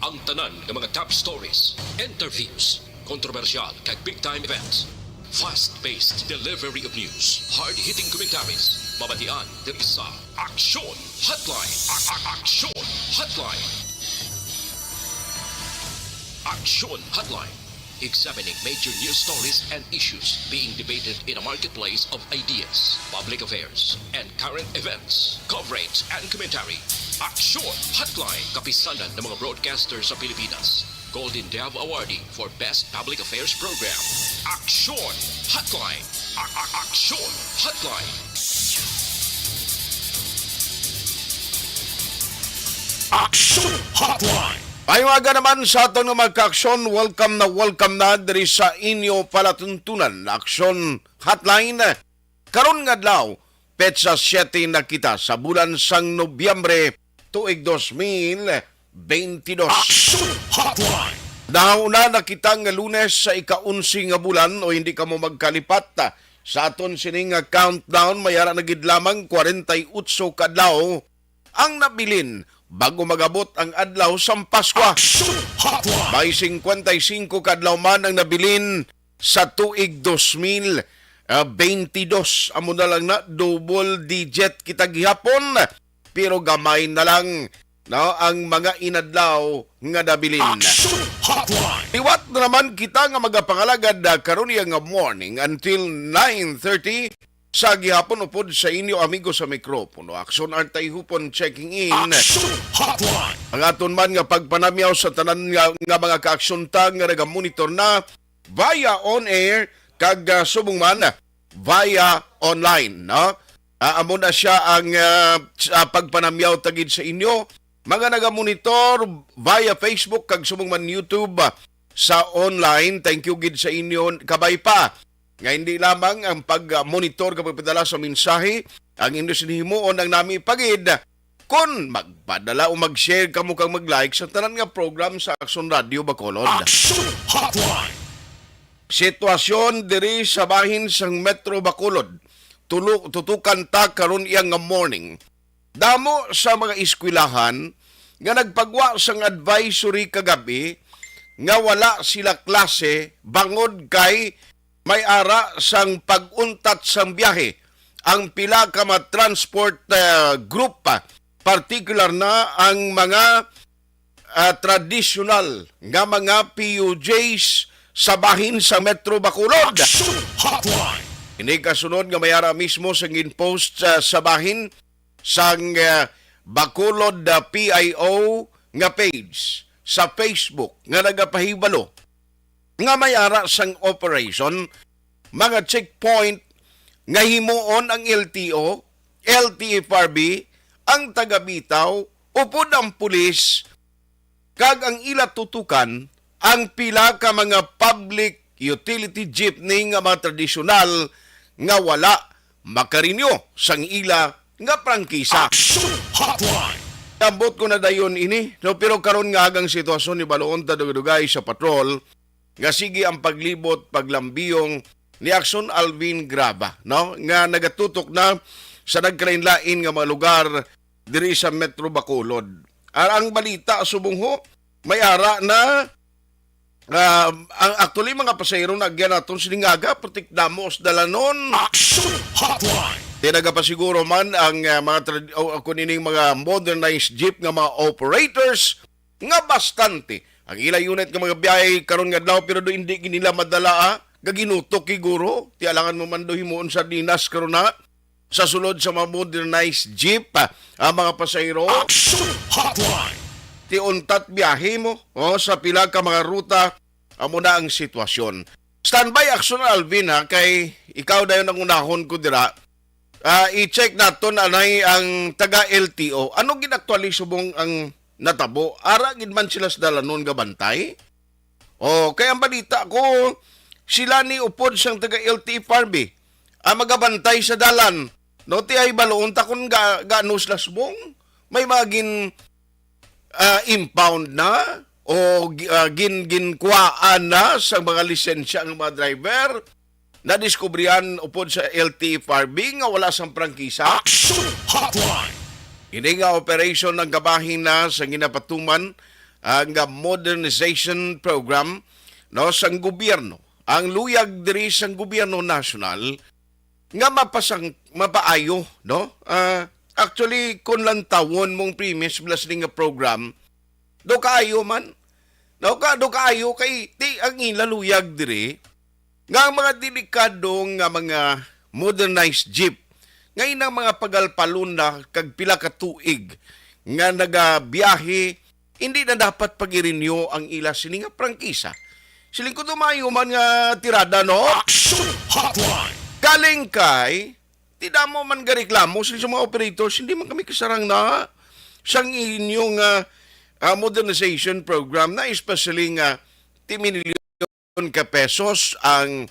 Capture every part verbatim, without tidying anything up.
Ang tanan nga mga top stories, interviews, kontrobersyal kag big time events. Fast-paced delivery of news, hard-hitting commentaries, mabatian diri sa Aksyon Hotline. A- a- Aksyon Hotline. Aksyon Hotline. Examining major news stories and issues being debated in a marketplace of ideas, public affairs, and current events. Coverage and commentary. Aksyon Hotline. Kapisanan ng mga broadcaster sa Pilipinas. Golden Dove Awardee for Best Public Affairs Program. Aksyon Hotline. A- a- Aksyon Hotline. Aksyon Hotline. Ay, mga naman sa aton nga mga kaaksyon, welcome na welcome na diri sa inyo palatuntunan, Aksyon Hotline. Karon nga adlaw, petsa siete na kita sa bulan sang Nobyembre, tuig dos mil bentidós. Aksyon Hotline. Nahauna na kita nga Lunes sa ika-onse nga bulan, o hindi kamo magkalipat, ah, sa aton sining nga countdown, may ara na gid lamang kwarenta y otso ka adlaw ang nabilin bago magabot ang adlaw sang Paskwa. Aksyon Hotline. May singkwenta y singko ka adlaw man ang nabilin sa tuig dos mil bentidós. Amo na lang na, double digit kita gihapon, pero gamay na lang, no, ang mga inadlaw nga nabilin. Aksyon Hotline. Liwat na naman kita nga magapangalagad, ah, karon iya nga morning until nine thirty sa gihapon upod sa inyo amigo sa mikropono, Aksyon Artay Hupon checking in. Aksyon Hotline. Ang aton man nga pagpanamyaw sa tanan nga, nga mga kaaksyon ta nga nagamonitor na via on air kag, ah, subong man via online, no? Ah, amo na siya ang, ah, sa pagpanamyaw ta gid sa inyo, mga nagamonitor via Facebook kag subong man YouTube, ah, sa online. Thank you gid sa inyo. Kabay pa nga hindi lamang ang pag-monitor kag pagpadala sa mensahe ang inyo sini himuon, ang nami pa gid kon magpadala o mag-share kamo kag mag-like sa tanan nga program sa Aksyon Radio Bacolod. Aksyon Hotline. Sitwasyon diri sa bahin sang Metro Bacolod. Tulo, tutukan ta karon iya nga morning. Damo sa mga eskwelahan nga nagpagwa sang advisory kagabi nga wala sila klase bangod kay may ara sang pag-untat sang biyahe ang pila ka mga transport, ah, group, ah, partikular na ang mga, ah, tradisyonal nga mga P U Js sa bahin sa Metro Bacolod. Action Hotline. Ini kasunod nga may ara mismo sa gin-post, ah, sa bahin sang, ah, Bacolod, ah, P I O nga page sa Facebook nga nagapahibalo nga may ara sang operation, mga checkpoint nga himuon ang L T O, L T F R B, ang taga-bitaw, upod ang pulis, kag ang ila tutukan ang pila ka mga public utility jeepney nga mga tradisyonal nga wala makarenew sang ila nga prangkisa. Action Hotline. Ambot ko na dayon ini, no, pero karon nga agang sitwasyon ni baloon ta dugay-dugay sa patrol nga sige ang paglibot, paglambiyong ni Action Alvin Graba, no, nga nagatutok na sa nagkalain-lain nga mga lugar diri sa Metro Bacolod. Ar-, ang balita subong ho, may ara na, ah, ang, actually, mga pasahero na agyan naton sining aga, pertik damo sa dalanon. Action Hotline. Di nagapasiguro man ang, ah, mga trad-, o, o kung ining mga modernized jeep nga mga operators nga bastante ang ila unit nga mga biyahe karon nga adlaw, pero do hindi gid nila madala, ah, gaginutok, siguro. Ti alangan mo man do himuon sardinas karon na sa sulod sa mga modernized jeep, ah, ang mga pasahero. Action Hotline. Ti untat biyahe mo, oh, sa pila ka mga ruta, amo na ang sitwasyon. Standby, Action Alvin, ha, kay ikaw dayon ang unahon ko dira. Ah, i-check naton anay ang taga L T O. Ano gid actually subong ang natabo? Ara gid man sila sa dalanon nga bantay? Oh, kay ang balita ko, sila ni upod sang taga L T F R B ang magabantay sa dalan. No, ti ay baloon ta kung ga, gaano sila subong. May mga gin, ah, impound na o gi-, ah, gin, ginkuhaan na sa mga lisensya ang mga driver. Nadiskubrihan upod sa L T F R B nga wala sang prangkisa. Action Hotline. Ini nga operasyon ang kabahin na sa ginapatuman ang, ah, modernization program, no, sang gobyerno. Ang luyag diri sang gobyerno nasyonal nga mapasang mapaayo, no? Ah, actually, kung lantawon mong premise bala sini nga program, do kaayo man. No, ka do kaayo kay ti ang ila luyag diri nga ang mga delikado nga mga modernized jeep nga inang mga pagalpalon na kag pila ka tuig nga nagabiyahe, hindi na dapat pag-i-renew ang ila sini nga prangkisa. Siling ko, tumayo man nga tirada, no? Action Hotline! Galing kay, ti damo man gareklamo sila sa mga operators, hindi man kami kasarang na sang inyong, ah, ah, modernization program na, especially nga ti minilyon ka pesos ang,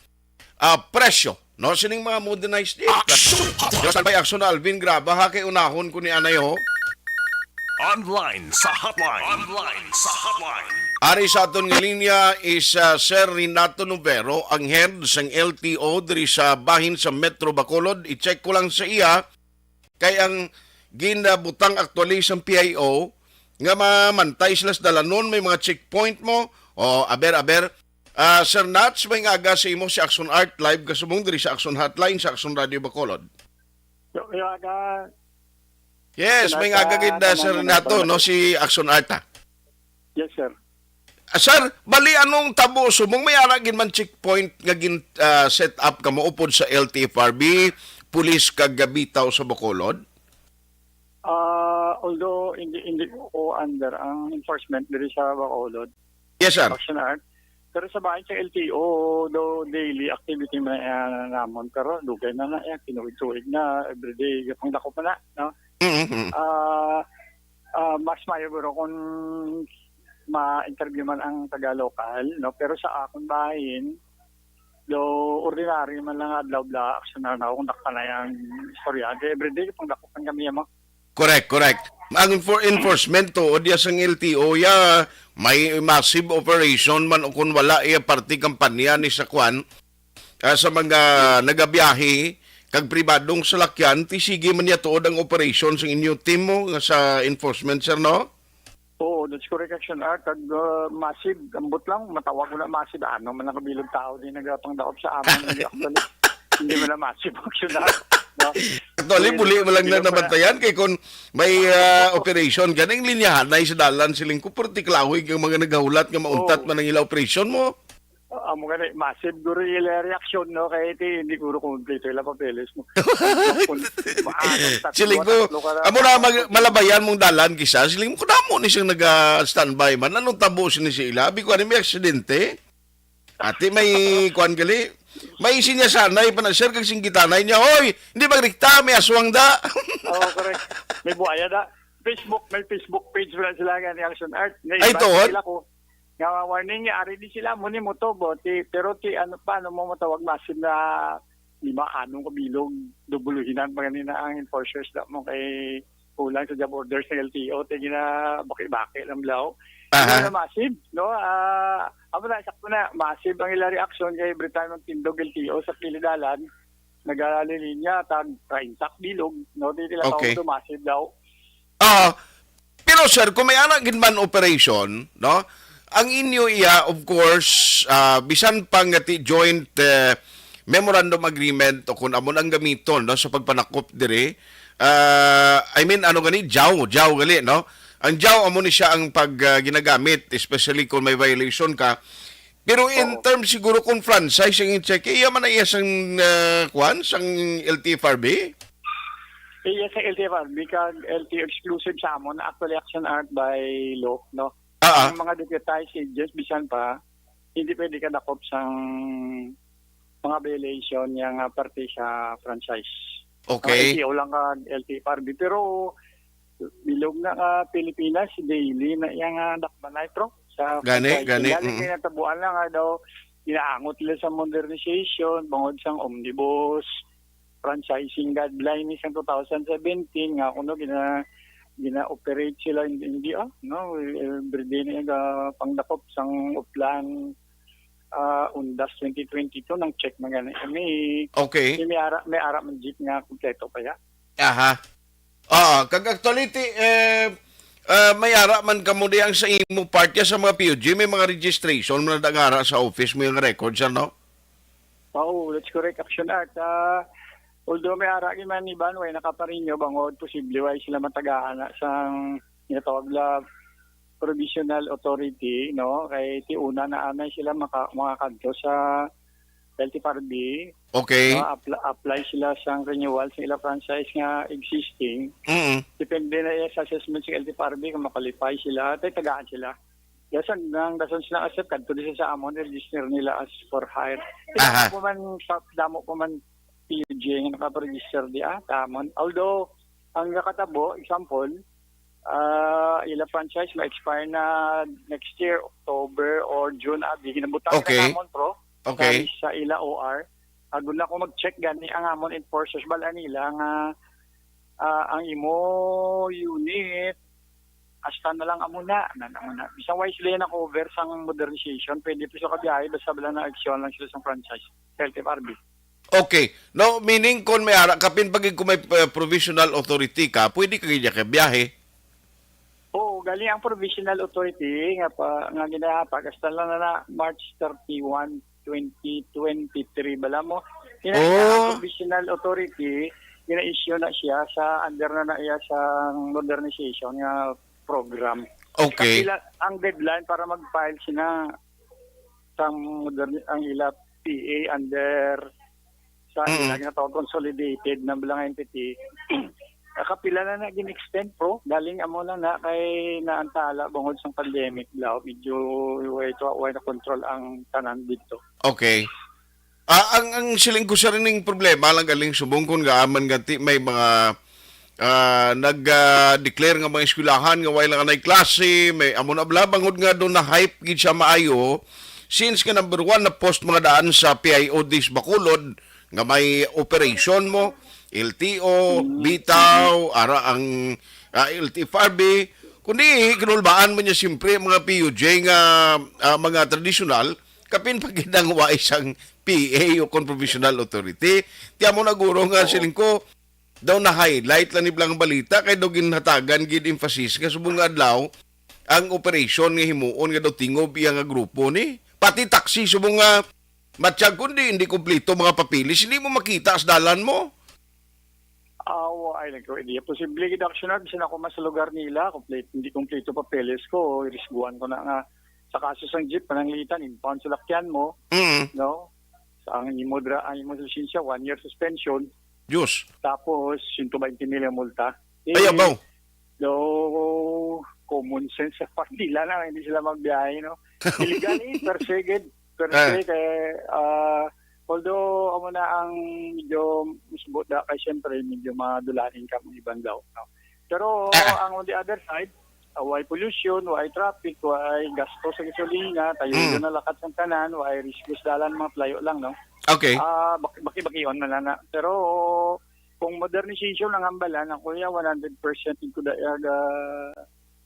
ah, presyo, no? Sining mga modernized jeep. Action Hotline! Diyos, Albay, Action Alvin, graba ha, kay unahon ko ni anay, ho. Online sa hotline. Online sa hotline. Ari sa aton nga linya is, ah, Sir Renato Novero, ang head sang L T O diri sa bahin sa Metro Bacolod. I-check ko lang sa iya kay ang ginabutang aktually sang P I O nga mamantay sila sa dalanon, may mga checkpoint mo. O, aber, aber. Ah, Sir Nats, may nga aga sa imo si Action Art, live ka subong diri sa Action Hotline sa Action Radio Bacolod. Yo, yo, aga. Yes, may nga aga gid, ah, Sir Renato, no, si Action Art, ah. Yes, sir. Ah, sir, bali, anong tabo subong may ara gid man checkpoint nga gin, ah, set up kamo upod sa L T F R B, pulis kag bitaw sa Bacolod? Ah, although hindi, hindi ko under ang enforcement diri sa Bacolod, Yes, sir. Action Art. Pero sa bahin sa L T O, do daily activity man, ah, namon. Pero dugay na na, eh, tinuig-tuig na, everyday, pangdakop na, no? Mm-hmm. Ah, ah, mas maayo guro kung ma-interview man ang taga-local, no? Pero sa akon bahin, do ordinary man lang adlaw bla, action na ako kung dakpa na yung istorya. Kaya everyday, pangdakopan kami yung mga Correct, correct. Ang enfor-, enforcement to, o diya sang L T O, ya, may massive operation man o kung wala, ya, party kampanya ni sa kwan, ah, sa mga nagabiyahe, kag pribadong salakyan, ti sige man niya tuod ang operation sa inyo team mo nga sa enforcement, sir, no? Oo, that's correct, Action Art. Kag, uh, massive, ambot lang, matawag mo na massive. Ano man ang kabilog tao din nagapangdakop sa amon, hindi, actually, hindi mo na massive, Action Art. No? Actually, hindi buli mo lang na kabilog pala nabantayan kay kung may, ah, operation, ganing linyahan na sa dalan, siling ko, puro tiklawig ang mga naghahulat nga mauntat Oo. man ang ila operation mo. Ah, amo gani, massive guro ila reaksyon, no? Kay ti, hindi guro kompleto ila papeles mo. Maano, tatlo, Siling ko, tatlo ka na. Amo na mag-, malabayan mong dalan kisa. Siling mo, kung damo ni siyang naga-standby man, anong tabo sini si ila? Abi ko, ano, may aksidente? Ati, may kuan gali. May sinya sanay pa na, sir, kag singgitanay niya, "Hoy, hindi magrikta, may aswang da." Oo, correct. May buhaya da. Facebook, may Facebook page wala sila nga ni Action Art. Ay, Naiba tuod? sila ko. Nga warning niya, ari di sila, mo ni mo to, bo, ti, pero ti, ano pa, ano mo matawag, masin na lima, anong kabilog, dubuluhinan pa ganina ang enforcers na mo kay kulang sa job orders ng L T O, ti ginabaki-baki lang blaw. Aha. Hindi na massive, no? Ah, amo na, sakto na, massive ang ila reaksyon kay every time ang tindog L T O sa kilidalan, nagalilinya, tag, trainsak bilog, no? Di nila Okay. tawag to massive daw. Ah, pero sir, kung may ana gid man operation, no? Ang inyo iya, of course, ah, bisan pa nga ti joint, eh, memorandum agreement o kung amo nang gamiton, no, sa pagpanakop diri, ah, I mean, ano gani, jaw, jaw gali, no? Ang jaw amo ni siya ang pag, ah, ginagamit, especially kung may violation ka. Pero in Oo. terms siguro kung franchise ang i-check, iya man na iya sang, ah, kwan, sang L T F R B? Iya sa L T F R B kag L T O exclusive sa amon, actually, Action Art by law, no? Ah, ah. Ang mga deputized agents, bisan pa, hindi pwede kadakop sang mga violation niya nga parte sa franchise. Okay. Ang L T O lang kag L T F R B. Pero bilog na ka Pilipinas, daily na iya nga dakbanan, bro. Sa Gani, franchise. Gani, Gani, mm. Kaya natabuan lang nga daw, inaangot nila sa modernization, bangod sang omnibus, franchising guideline ni sang two thousand seventeen, nga kuno gina-, gina-operate sila, hindi, hindi, ah, no? Everyday na yung, ah, pangdakop sang uplan, ah, Undas twenty twenty-two, nang check man gani kami. Okay. May ara, may ara man jeep nga kompleto pa ya. Aha. Ah, kag actually, ti, eh, Ah, may ara man kamo di ang sa imo part ya sa mga P U G, may mga registration man na ara sa office mo yung record, sir, no? Oo, that's correct, Action Art. Ah, although may ara gyud man iban, way nakaparinyo, bangod posible way sila matagaan na sang ginatawag la provisional authority, no? Kay ti una na anay sila maka, makakadto sa L T F R B, Okay. no? Apply, apply sila sang renewal sa ila franchise nga existing. Mm. Depende na iya sa assessment sa L T F R B kung makalipay sila, tay tagaan sila. Dasan nang dasan sila accept kadto di sa amon, register nila as for hire. Aha. Damo pa man sa damo pa man P U G nga nakaregister di ah, tamon. Although ang nakatabo, example, ah ila franchise ma-expire na next year, October or June, abi ginabutang Okay. na namon, pro. Okay. Sa, sa ila O R. Agud na ko mag-check gani ang amon enforcers, bal-an nila nga ah, ang imo unit hasta na lang amo na, na, na, na. Bisan way sila na cover sang modernization, pwede pa sa kabiyahe, basta bala na aksyon lang sila sa franchise, L T F R B. Okay. No, meaning, kung may ara, kapin pag kung may uh, provisional authority ka, pwede ka gid ka biyahe. Oo, galing ang provisional authority nga pa nga ginahatag hasta lang na, na March thirty-one, twenty twenty-three bala mo. Kina Oh. Ang provisional authority, gina-issue na siya sa under na na iya sa modernization nga program. Okay. Kapila ang deadline para mag-file sina sang modern ang ila P A under sa Mm. ila nga tawag consolidated na bilang entity. Kapila na na gin-extend, pro? Galing amo na na kay naantala bungod sang pandemic daw. Medyo way to way na control ang tanan dito. Okay. Ah, ang ang siling ko sa rining problema lang galing subong kung gaaman ganti may mga ah, nag-declare nga mga eskwelahan nga way lang anay klase, may amo na bala bangod nga doon na hype gid siya maayo since nga number one na post mga daan sa P I O Ds Bacolod nga may operation mo, L T O, bitaw, ara ang ah, L T F R B, kundi kinulbaan mo niya siyempre ang mga P U J nga ah, mga tradisyonal, kapin pa gid ang wa isang P A o kon provisional authority. Tiya mo na guro nga Oo. Siling ko, daw na-highlight lang ni Blang balita kay daw ginhatagan gid emphasis nga subong nga adlaw ang operasyon nga himuon nga daw tingob iya nga grupo ni. Pati taxi subong nga matsyag kundi hindi kompleto mga papeles, hindi mo makita sa dalan mo. Aw, ay, nagko-idea. Posible gid, Action Art, bisan ako man sa lugar nila, kompleto, hindi kompleto papeles ko, irisguan ko na nga sa kaso sang jeep, pananglitan, impound sa lakyan mo, Mm. no? Sa ang imo dra, ang imo lisensya, one year suspension, Diyos. Tapos, siyento baynte mil ang multa. Eh, Ay, abaw. Though, common sense sa part nila na hindi sila magbiyahe, no? Illegal eh, per se, gid. Per Ah. se, kay, ah, although, amo na ang medyo musbot da, kay siyempre, medyo madulain ka mga iban daw, no? Pero, Ah. ang on the other side, ah, way pollution, way traffic, way gasto sa gasolina, tayo Mm. na lakat sa tanan, way risk sa dalan, mga playo lang, no? Okay. Ah, baki-, baki-bakion man na. Pero kung modernization ang hambalan, ako ya one hundred percent ko da ga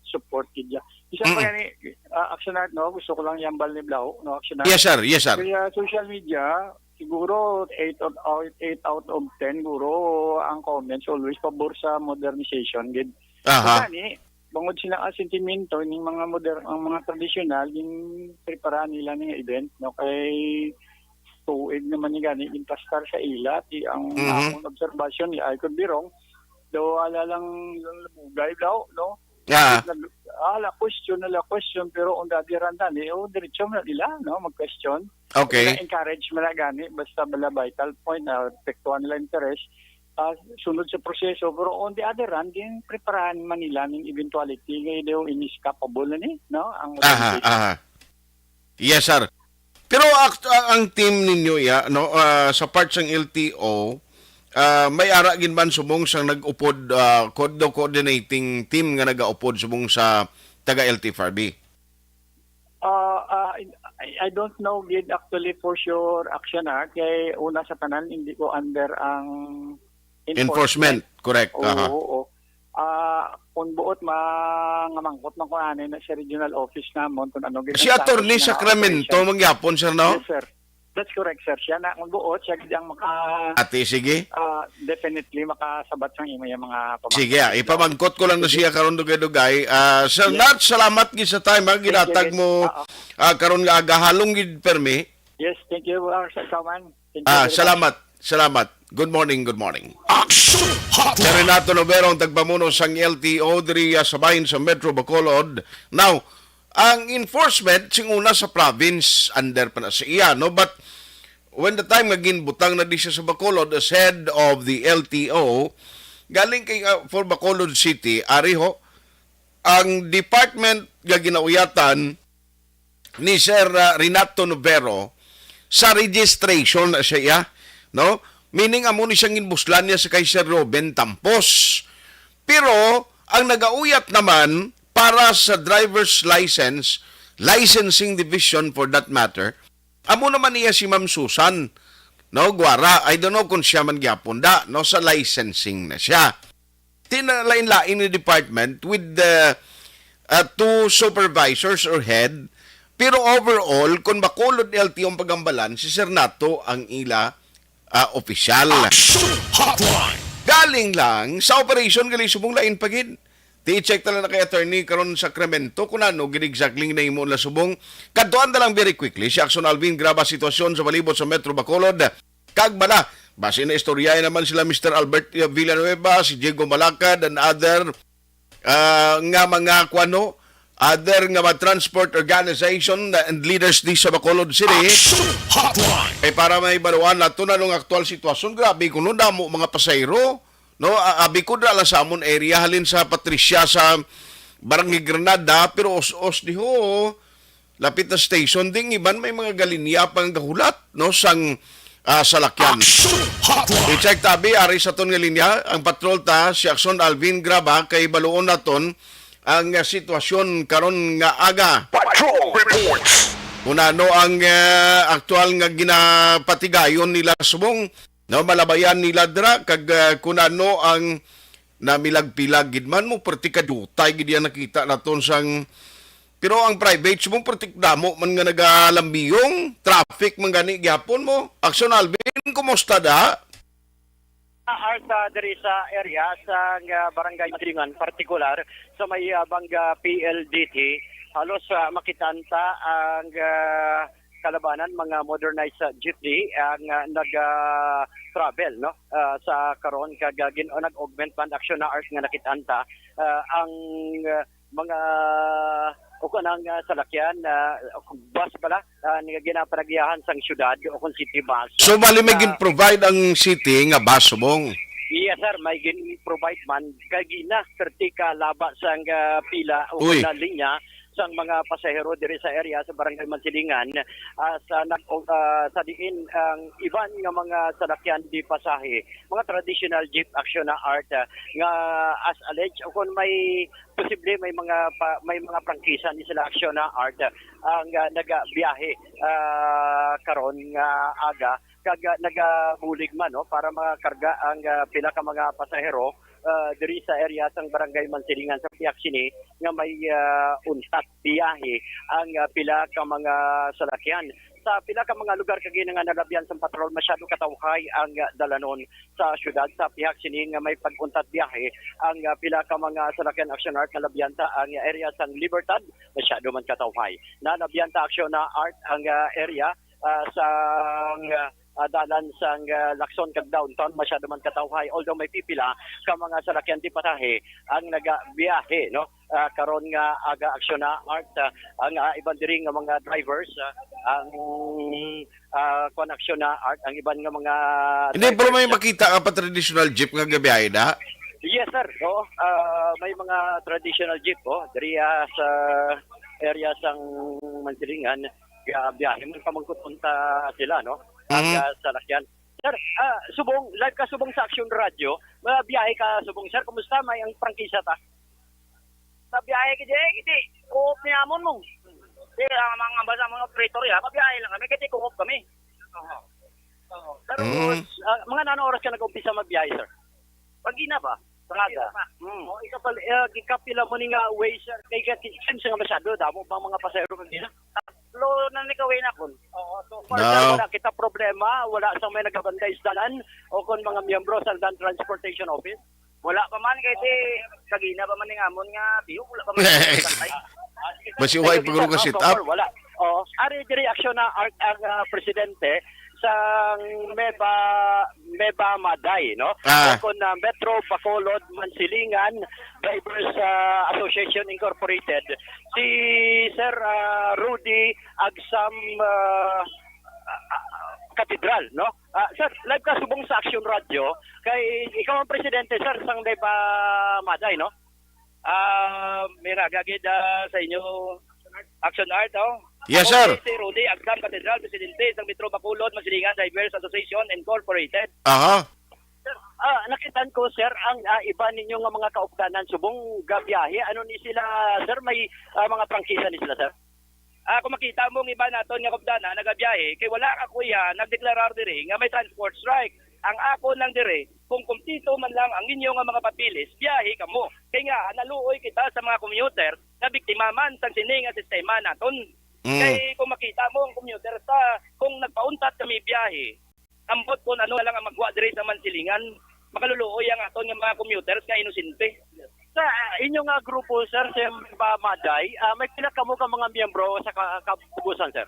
support gid ya. Isa pa Mm. gani, ah, Action Art, no, gusto ko lang ihambal ni Blau, no, Action Art. Yes, sir. Yes, sir. Kaya social media, siguro eight out, out, eight out of ten guro ang comments always pabor sa modernization gid. Aha. Gani, bangod sila ang sentimento ning mga modern, ang mga tradisyonal, yung preparahan nila nga event, no, kay tuig naman ni gani impastar sa ila. Di ang Mhm. akong obserbasyon, I could be wrong, daw wala lang yung labugay daw, no? Ah, Nag, ala question, ala question, pero on the other hand, ani, oh, diretso na nila, no, mag-question. okay. Na-encourage man na gani, basta bala vital point na apektuhan nila interest, ah, sunod sa proseso. Pero on the other hand, din preparahan man nila ning eventuality nga daw inescapable na ni, no? Ang Aha, aha. Yes, sir. Pero act- ah, ang team ninyo ya, no, ah, sa part sang L T O, ah, may ara gid man subong sang nag-upod, ah, co- do coordinating team nga nagaupod subong sa taga L T F R B. Ah, ah, I, I don't know gid actually for sure, Action Art, kay una sa tanan hindi ko under ang Enforcement, correct. Oo, Aha. Oo. Ah, kung buot, mga mangkot man ko ani na sa regional office namon kung ano gid Si ang Attorney status na Sacramento operation. mangyapon, sir, no? Yes, sir. That's correct, sir. Siya na ang buot, siya gid ang maka, Ate, sige. ah, definitely makasabat sang imo yung mga pamangkot. Sige, ah, ipamangkot ko lang na siya karon dugay-dugay. Ah, Sir Nat, salamat gid sa time, ha, ginatag mo, ah, karon nga aga, halong gid permi. Yes, thank you, uh, Sir Kaman. Thank you Ah, very much. Salamat. Salamat. Good morning, good morning. Action Hotline. Si Renato Novero ang tagpamuno sang L T O diri, ah, sa bahin sa Metro Bacolod. Now, ang enforcement sing una sa province under pa na sa iya, no? But when the time nga ginbutang na di siya sa Bacolod as head of the L T O, galing kay, ah, for Bacolod City, ari ho, ang department nga ginauyatan ni Sir, ah, Renato Novero sa registration na siya, no? Meaning, amo ni siyang ginbuslan niya sa kay Sir Ruben Tampos. Pero ang nagauyat naman para sa driver's license, licensing division for that matter, amo naman niya si Ma'am Susan, no, Guara. I don't know kung siya man gyapon da, no, sa licensing na siya. Tinalain-lain ni department with the, uh, two supervisors or head. Pero overall, kung Bacolod L T O ang pagambalan, si Sir Nato ang ila, uh, opisyal. Action Hotline. Galing lang sa operation gali subong lain pa gid. Ti check ta lang na kay attorney karon Sacramento kung ano gid exactly na imo na subong. Kadtuan na lang very quickly si Action Alvin Graba sitwasyon sa palibot sa Metro Bacolod. Kag bala, basi na istorya naman sila Mister Albert Villanueva, si Diego Malacad and other, ah, nga mga kuano, other nga mga transport organization and leaders di sa Bacolod City. Action Hotline. Kay para may baluan nato na nung aktual sitwasyon, grabe kuno damo mga pasahero, no? A-, abi ko dala sa amon area halin sa Patricia sa Barangay Granada, pero os-os diho lapit na station ding iban may mga galinya pang gahulat, no, sang, ah, salakyan. Action Hotline. I-check tabi ari sa ton nga linya ang patrol ta si Action Alvin Graba kay baluon naton ang, ah, sitwasyon karon nga aga. Patrol reports. Kung ano ang, ah, aktual nga ginapatigayon nila subong, no, malabayan nila dira kag, ah, kung ano ang namilag-pilag gid man mo perti ka dutay gid yan nakita naton sang, pero ang private subong perti damo man nga nagalambiyong traffic man gani gyapon mo. Action Alvin, kumusta da? Art, ah, diri sa area sa, ah, Barangay Masilingan, partikular sa may, ah, Banga P L D T, halos, ah, makitaan ta ang, ah, kalabanan, mga modernized, ah, jeepney ang, ah, nag, ah, travel, no, ah, sa karon kag, ah, gin-, nag-augment man aksyon na art nga nakitaan ta, ah, ang, ah, mga o kanang, ah, salakyan, ah, bus pala, ah, nga ginapanagiyahan sang syudad o kung city bus. So bali may Ah, gin-provide ang city nga bus subong. Yes, sir, may gin-provide man kay gina perti ka laba sang, ah, pila o Uy. na linya sang mga pasahero diri sa area sa Barangay Mansilingan, ah, sa nag-, o, ah, sa diin ang iban nga mga salakyan di pasahe, mga traditional jeep aksyon na art, ah, nga as alleged o kung may posible may mga pa, may mga prangkisa ni sila aksyon na art, ah, ang, ah, nagabiyahe, ah, karon nga aga kag, ah, nagabulig man, no, para makakarga ang, ah, pila ka mga pasahero, ah, diri sa area sang Barangay Mansilingan sa pihak sini nga may, ah, untat biyahe ang, ah, pila ka mga salakyan. Sa pila ka mga lugar kag ina nga nalabyan sang patrol, masyado katawhay ang, ah, dalanon sa syudad. Sa pihak sini nga may pag-untat biyahe ang, ah, pila ka mga salakyan aksyon art, nalabyan ta ang area sang Libertad, masyado man katawhay. Nalabyan ta aksyon na art ang, ah, area, ah, sa, ah, ah, dalan sang, ah, Lacson kag downtown, masyado man katawhay, although may pipila ka mga salakyan di pasahe ang nagabiyahe, no? Ah, karon nga aga aksyon na art, ah, ang, ah, iban diri nga mga drivers, ah, ang, ah, kwan aksyon na art ang iban nga mga Hindi, pero may drivers, ah, makita ka pa traditional jeep nga gabiyahe da? Yes, sir. Oo. Ah, may mga traditional jeep, oh, diri, ah, sa area sang Mansilingan. Kaya biyahe man pamangkot unta sila, no? Ang, Mhm. ah, salakyan. Sir, ah, subong, live ka subong sa Action Radio. Mabiyahe ka subong, sir. Kumusta? May ang prangkisa ta? Mabiyahe ka, Jay? Hindi. Co-op ni amon mo. Hindi, ang mga basa, mga operator, ya, mabiyahe lang kami. Kasi co-op kami. Oo. Oo. Pero, Mhm. ah, mga ano oras ka nag-umpisa magbiyahe, sir? Pag-ina ba? Sa aga. Hmm. Oh, ikaw pala, eh, gikapila mo ni nga way, sir. Kay ka, same sa nga masyado, damo bang mga pasahero kag ina? Lo na ni kawin akon. Oo, so far, sir, wala kita problema, wala sa may nagabantay sa dalan o kon mga miyembro sa Land Transportation Office. Wala pa man, kay si kagina pa man ning amon nga biyo, wala pa man nagabantay. Basi wa Kay paguro ka so set far, up. Wala. Oo. Ari diri aksyon na ang, ang, ah, presidente sang Meba, Meba Maday, no? Ah. O kon, ah, Metro Bacolod Mansilingan Drivers, ah, Association Incorporated, si Sir, ah, Rudy Agsam, ah, ah, ah, Katedral, no? Ah, sir, live ka subong sa Action Radio. Kay ikaw ang presidente, sir, sang Meba Maday, no? Ah, may raga gid, ah, sa inyo, Action Art, oh. Yes, Ako sir. Si Rudy Agsam Katedral, presidente sang Metro Bacolod Masilingan Drivers Association Incorporated. Aha. Sir, ah, nakitaan ko, sir, ang, ah, iba ninyo nga mga kaupdanan subong gabiyahe. Ano ni sila, sir? May, ah, mga prangkisa ni sila, sir? Ah, kung makita mo ang iba naton nga kaupdanan nagabiyahe, kay wala ka, kuya, nagdeklarar diri nga may transport strike. Ang ako lang diri, kung kumpleto man lang ang inyo nga mga papeles, biyahe kamo. Kay nga, naluoy kita sa mga commuter nga biktima man sang sini nga sistema naton. Mm. Kay kung makita mo ang commuter sa, kung nagpauntat kami biyahe, ambot kung ano lang ang magwa diri sa Mansilingan, makaluluoy ang aton nga mga commuters nga inosente. Sa, ah, inyo nga grupo, sir, sa Meba Maday, ah, may pila kamo ka mga miyembro sa ka-, kabubusan, sir?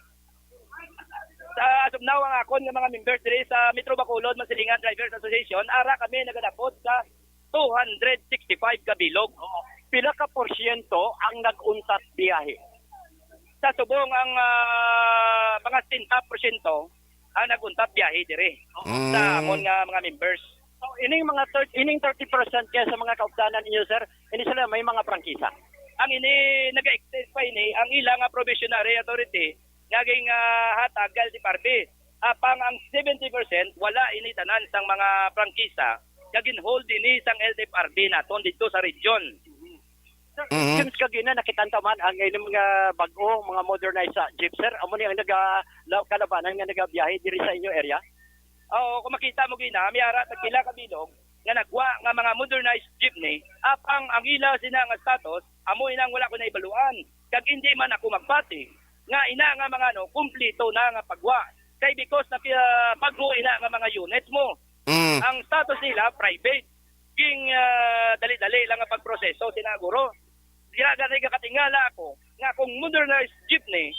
Sa, as of now, ang akon nga mga members diri sa Metro Bacolod Masilingan Drivers Association, ara kami nagadapot sa two hundred sixty-five ka bilog. Oo. Pila ka porsyento ang nag-untat biyahe? Sa subong ang, ah, mga setenta porsyento ang nag-untat biyahe diri. Mm. Sa amon nga mga members. So, ining mga thirty, ining thirty percent kaya sa mga kaupdanan ninyo, sir, ini sila may mga prangkisa? Ang ini, nag-extend pa ini ang ila nga probationary authority nga gin, ah, hatag kay L T F R B. Apang ang seventy percent wala ini tanan sang mga prangkisa nga gin-hold ini sang L T F R B naton didto sa region. Sir, Mhm. Since kagina nakita ta man ang inyong mga bag-o, mga modernized sa jeep, sir, amo ni ang naga-, la-, kalabanan nga nagabiyahe diri sa inyo area? Oo, kung makita mo gina, may ara tagpila ka bilog nga nagwa nga mga modernized jeepney, apang ang ila sina nga status, amo inang wala ko naibaluan. Kag hindi man ako magpati nga ina nga mga, ano, kumplito na nga pagwa. Kay because na, ah, pagwa ina nga mga units mo, Mm. ang status nila private. Ging, ah, dali-dali lang ang pagproseso, sinaguro. Gina-, gani gakatingala ako nga kung modernized jeepney,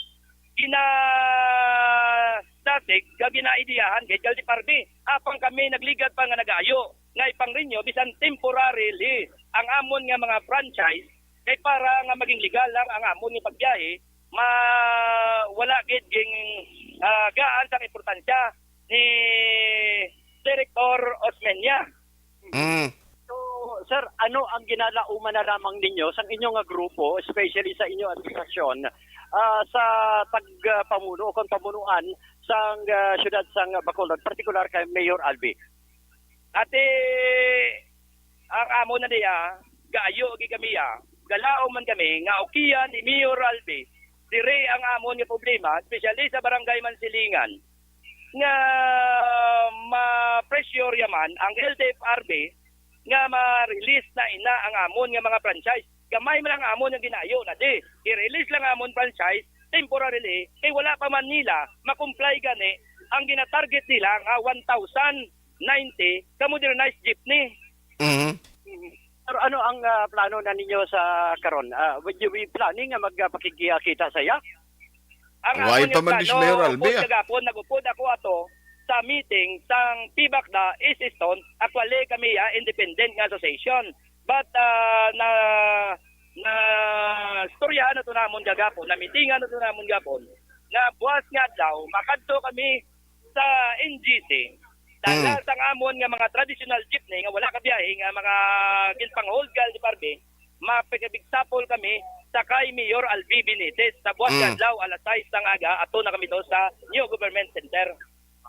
gina-static, ga ginaidiyahan, gid, L T F R B. Apang kami nagligad pa nga nagayo nga ipangrinyo bisan temporarily ang amon nga mga franchise, kay para nga maging legal lang ang amon nga pagbiyahe, ma-, wala gid ging, ah, gaan sang importansya ni Director Osmeña. Mm. So, sir, ano ang ginalauman na lamang ninyo sa inyo nga grupo, especially sa inyo administrasyon, ah, sa tagpamuno o kon pamunuan sang, ah, siyudad sang Bacolod, partikular kay Mayor Albi? Ati, ang amo na niya, gaayo gi kami, ah. Galaom man kami nga ukian ni Mayor Albi. Diri ang amon nga problema, especially sa Barangay Mansilingan, nga ma-pressure yaman ang L T F R B nga ma-release na ina ang amon nga mga franchise. Gamay man ang amon nga ginayo na di. I-release lang amon franchise temporarily kay wala pa man nila ma-comply gani ang gina-target nila nga one thousand ninety ka modernized jeepney. Mhm. Pero ano ang, ah, plano na ninyo sa karon? Ah, would you be planning nga magpakigkita sa iya? Ang Why amon pa nga man plano, Mayor Albi, upod ah? Kagapon, nag-upod ako ato sa meeting sang PBACDA East Easton, actually kami, ah, independent nga association. But, ah, na, na istoryahan na to namon gagapon, na meetingan na to namon gapon, na buwas nga adlaw, makadto kami sa N G C. Dala Mm. sang amon nga mga traditional jeepney nga wala ka biyahe nga mga ginpang-hold gal di Barbie, mapikabig sapol kami sa kay Mayor Albi Benitez sa buwan Mm. nga adlaw alas sais sang aga, ato na kami to sa New Government Center.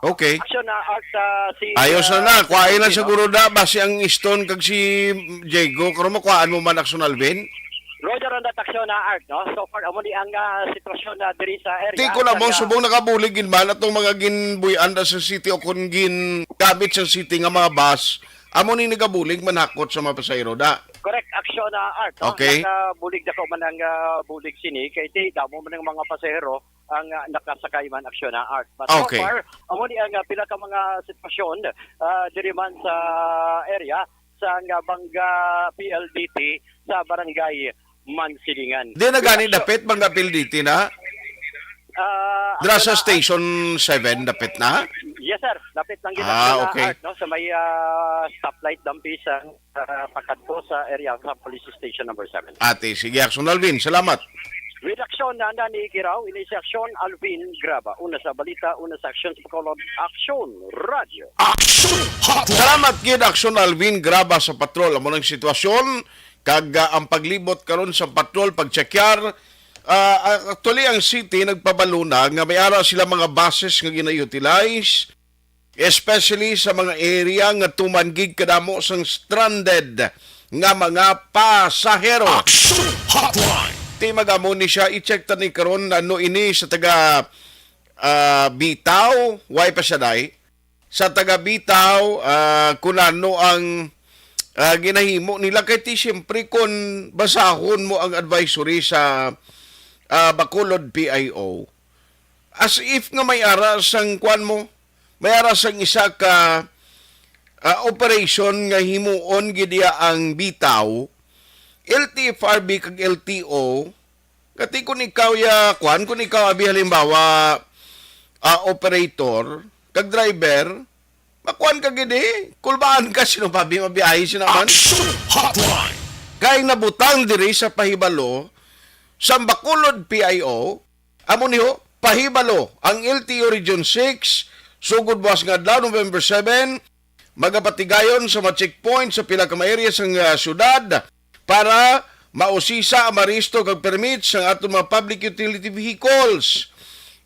Okay. Action na at, ah, si, Ayos na ah, na. Kuhain lang Sino? Siguro na. Basi ang Easton kag si Diego. Karon makuhaan mo man, Action Alvin? Roger on that, Action na Art, no? So far, amo ni ang, ah, sitwasyon na diri sa area. Tiko na Sa, mo, ah, subong nakabulig gid man atong mga ginbuy-an da sa city o kung gingamit sa city nga mga bus, amo ni nagabulig manhakot sa mga pasahero da. Correct, Action na Art, no? Okay. Nakabulig dako man ang, ah, bulig sini kay ti damo man ang mga pasahero ang, ah, nakasakay man, Aksyon, ha, Art. But so Okay. far, amo ni ang, ah, pila ka mga sitwasyon, ah, diri man sa area sang, ah, Banga P L D T sa Barangay Mansilingan. Di na gani Aksyon. dapit, Banga P L D T na? Ah, Dra sa Aksyon, ah, Station seven, dapit na? Yes, sir. Dapit lang gid, Ah, Aksyon, ah, okay. Art, no? Sa may, ah, stoplight, Dampi, sa ah, pakadto sa area sa Police Station Number Seven. Ate, sige, Aksyon Alvin, salamat. With Aksyon na, na ni Giraw, ini si Aksyon Alvin Graba. Una sa balita, una sa aksyon sa Bacolod, Aksyon Radio. Action Hotline! Salamat gid, Aksyon Alvin Graba sa patrol. Amo nang sitwasyon, kag, ah, ang paglibot karon sa patrol, pagtsekyar. Ah, ah, actually, ang city nagpabalo na nga may ara sila mga buses nga gina-utilize, especially sa mga area nga tuman gid kadamo sang stranded nga mga pasahero. Action Hotline! Ti magamo ni siya, i-check ta ni karon ano ini sa taga, ah, Bitaw, way pa siya, day? Sa taga Bitaw, ah, kung ano ang, ah, ginahimo nila, kay ti siyempre kung basahon mo ang advisory sa, ah, Bacolod P I O, as if nga may ara sang kwan mo, may ara sang isa ka, ah, operation nga himuon gid iya ang Bitaw, L T F R B kag L T O, kati kun ikaw ya, kwan, kun ikaw abi halimbawa, ah, operator, kag driver, makuan ka gid eh, kulbaan ka, sino pa bi mabiyahe sila man? Action Hotline! Kay nabutang diri sa pahibalo, sa Bacolod P I O, Amo ni ho, pahibalo ang L T O Region six, sugod buwas nga adlaw, November seven, magapatigayon sa mga checkpoint sa pila ka mga area sang, ah, syudad para mausisa ang maristo kag permit sang aton mga public utility vehicles.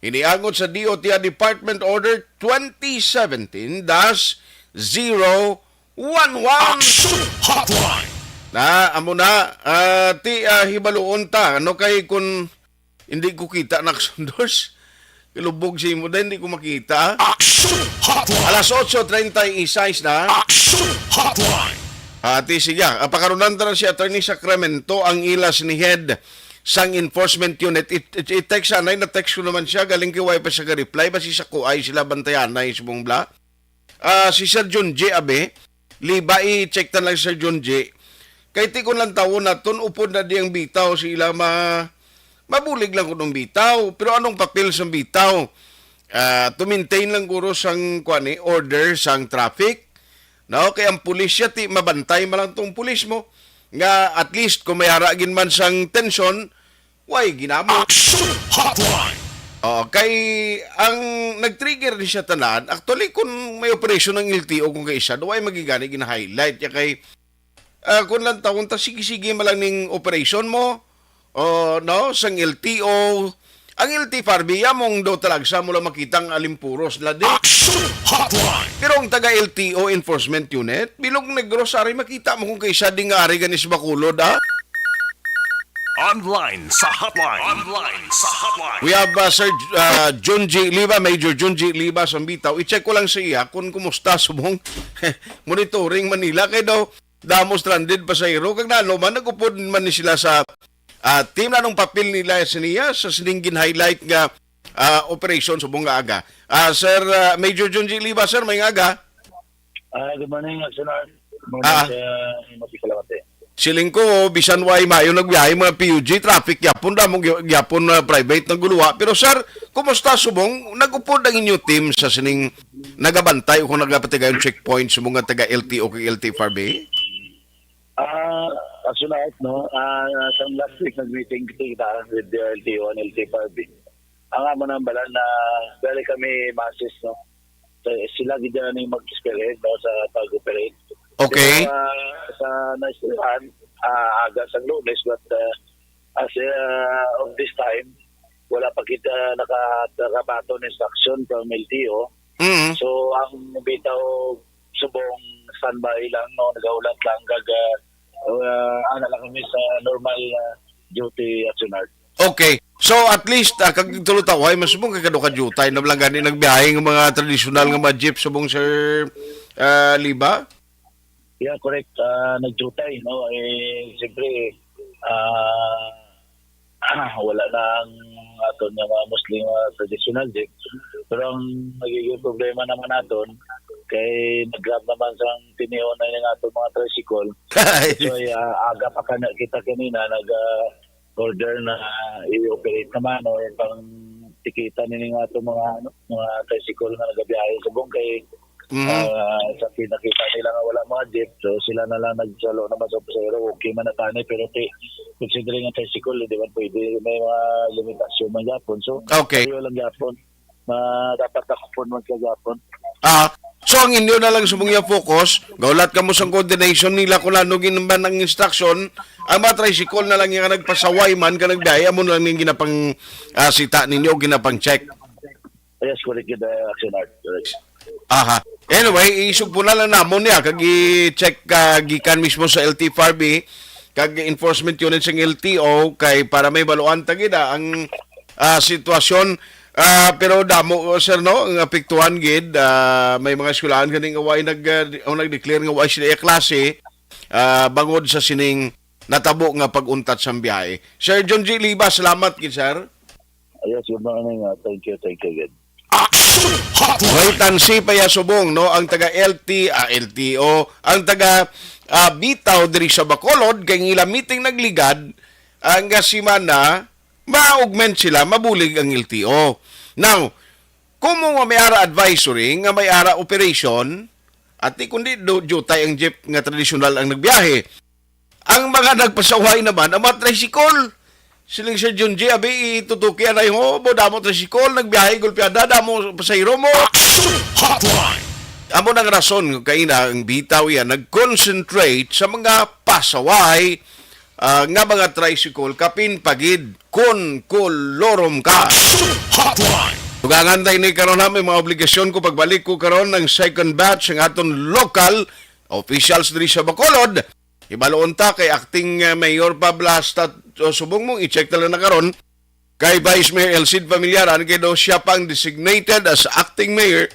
Iniangot sa D O T R Department Order twenty seventeen dash zero one one. Action Hotline! Na, amo na, ah, ti, ah, hibaluon ta, ano, kay kun Hindi ko kita, Naksundors. Kalubog sa imo, dahil hindi ko makita. Action Hotline! Alas otso treinta y seis na. Action Hotline! Ati, sige. Ah, pakarunan ta na si Attorney Sacramento ang ila sini head sang enforcement unit. It, it, i-text anay, na-text ko naman siya. Galing kay way pa siya ka-reply. Basi sa kuay sila bantayanay, subong bla. Ah, si Sir Junji, abi, liba, i-check ta lang, Sir Junji. Kay ti kun lang tawon naton, upod na di ang bitaw sa ila ma-, mabulig lang kun ang bitaw. Pero anong papel sang bitaw? Ah, to maintain lang guro sang, kuan, eh, order sang traffic. No? Kay ang pulis siya, ti mabantay man lang tong pulis mo. Nga at least kung may ara gid man sang tensyon, Way ginamo. Action Hotline! Oh, kay ang nag-trigger ni siya tanan, actually, kung may operasyon ng L T O, kung kay siya, way magigani gina-highlight ya kay, ah, kung lang taon ta, sige-sige man lang ning operasyon mo, oh, no, sang L T O, ang L T F R B, ya mong do talaga sa mo lang makita ang alimpuros nila di. Action Hotline! Pero ang taga L T O Enforcement Unit, Bilog Negros, ari makita mo kung kay siya di nga ari gani sa Bacolod, ah? Online sa hotline. Online sa hotline. We have, uh, Sir, uh, Junji Liba, Major Junji Liba sa Bitaw. I-check ko lang sa iya kung kumusta subong monitoring Manila. Kay daw, damo stranded pasahero. Kag nano man, nag-upod man ni sila sa, uh, team. Nanong papel nila sa niya sa sining gin-highlight nga, uh, operation subong nga aga? Uh, Sir, uh, Major Junji Liba, sir, may nga aga? Ah, good morning, Action Art. Good morning Ah. sa Mati Kalamate. Siling ko, bisan way mayo nagbiyahe mga P U G, traffic yapon, damo gy-, yapon na private na guluwa. Pero sir, kumusta subong? Nag-upod ang inyo team sa sining nagabantay o kung nagapatigayon checkpoint sa mga taga L T O kag L T F R B? Ah, Action Art, no? Ah, sa last week, nag-meeting kita with the L T O and L T F R B. Ang amo nang balan na dali kami masses, no? Sa, sila gid na ni mag-spearhead, no, sa pag-operate. Okay. Pero, ah, sa naistoryahan, ah, aga sa Lunes, but, ah, as, ah, of this time, wala pa kita naka-, nakabaton instruction from L T O. Mm. So, ang bitaw subong standby lang, no, nagahulat lang, kag, ah, ah, ana lang kami sa normal, ah, duty, Action Art. Okay. So, at least, ah, kag tulo tawo, ay, mas mong kay kado ka jutay na lang gani nagbiyahe nga mga tradisyonal nga mga jeep subong, Sir, ah, Liba? Yeah, correct. Ah, nagjutay, no? Eh, siyempre, ah, wala na ang aton nga mga Muslim nga traditional jeep. Pero ang nagiging problema naman naton, kay nag-grab naman sang tinihon na yung aton mga tricycle. So, ah, aga pa ka na, kita kanina, nag, ah, order na i-operate naman o yung pang tikita nini nga ato mga, ano, mga tricycle nga nagabiyahe subong kay, Mhm. ah, sa pinakita nila nga wala mga jeep, so sila na lang nagsalo naman sa pasahero, okay man na tani, pero ti-, considering ang tricycle, di man pwede, may mga limitasyon man gyapon. So, Okay. pareho lang gyapon. Ma-, dapat nakupon man siya gyapon. Ah, so ang inyo na lang subong nga focus, gaulat kamo sang coordination nila kung ano gid man ang instruction, ang mga tricycle na lang nga nagpasaway man ka nagbiyahe, amo na lang yung ginapang, ah, sita ninyo, ginapang check. Yes, correct gid, uh, Action Art. Correct. Aha. Anyway, isugpo na lang namon niya, kag i-check ka gikan mismo sa L T F R B, kag enforcement unit sang L T O, kay para may baluan ta gid, ah, ang, ah, sitwasyon. Ah, pero damo, sir, no, ang apektuhan gid, ah, may mga eskwelahan ganing away nag, ah, o nag-declare nga way sila klase, ah, bangod sa sining natabo nga pag-untat sang biyahe. Sir John G Liba, salamat gid, sir. Yes, good morning. Ah, thank you, thank you again. Action Hotline! Wait and see pa ya subong, no? Ang taga L T, ah, L T O, ang taga, ah, Bitaw diri sa Bacolod, kay ang ila meeting nagligad, ang nga semana, ma-augment sila, mabulig ang L T O. Now, kung mo may ara advisory, nga may ara operation, ati kundi do, jutay ang jeep nga tradisyonal ang nagbiyahe. Ang mga nagpasaway naman, ang mga tricycle. Siling Sir John G, abi, itutuki anay ho, bo, damo tricycle, nagbiyahe, gulpiada, damo pasahero mo. Action Hotline! Amo nang rason kung kaina ang Bitaw yan nag-concentrate sa mga pasaway, ah, nga mga tricycle, kapin pagid, kun kolorom ka. Action Hotline! Tugangan tayo ni karon ha, may mga obligasyon ko pagbalik ko karon ng second batch ng aton local officials diri sa Bacolod. Ibaluon ta kay acting, uh, mayor pa bala sa, uh, subong mo, i-check ta lang na karon. Kay Vice Mayor El Cid Familiaran, kay daw siya pang designated as acting mayor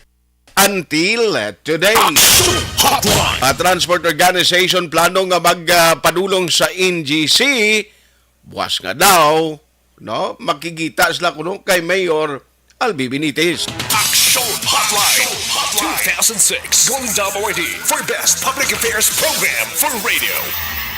until, uh, today. Action Hotline! At Transport Organization plano nga magpadulong sa N G C, buwas nga daw, no? Makigita sila kuno kay Mayor Albi Benitez. Action Hotline two thousand six, Golden Dove Awardee for Best Public Affairs Program for Radio.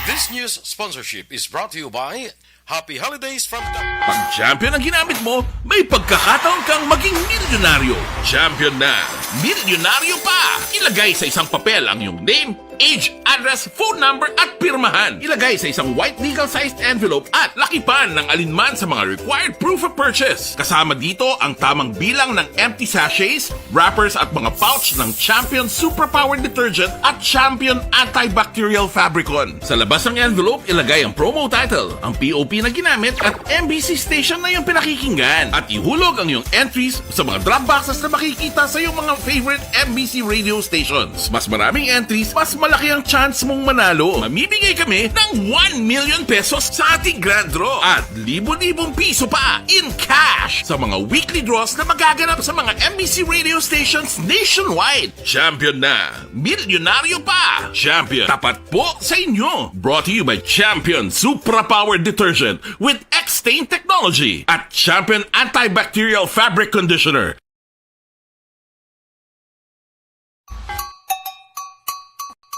This news sponsorship is brought to you by Happy Holidays from the Pag champion ang ginamit mo, may pagkakataon kang maging milyonaryo. Champion na, milyonaryo pa! Ilagay sa isang papel ang iyong name, age, address, phone number, at pirmahan. Ilagay sa isang white legal-sized envelope at lakipan ng alinman sa mga required proof of purchase. Kasama dito ang tamang bilang ng empty sachets, wrappers, at mga pouch ng Champion Superpower Detergent at Champion Antibacterial Fabricon. Sa labas ng envelope, ilagay ang promo title, ang P O P na ginamit, at M B C station na iyong pinakikinggan. At ihulog ang iyong entries sa mga drop boxes na makikita sa iyong mga favorite M B C radio stations. Mas maraming entries, mas malaki ang chance mong manalo. Mamimigay kami ng one million pesos sa ating grand draw at libo-libong piso pa in cash sa mga weekly draws na magaganap sa mga M B C radio stations nationwide. Champion na! Milyonaryo pa! Champion, tapat po sa inyo! Brought to you by Champion Supra Power Detergent with X-Stain Technology at Champion Antibacterial Fabric Conditioner.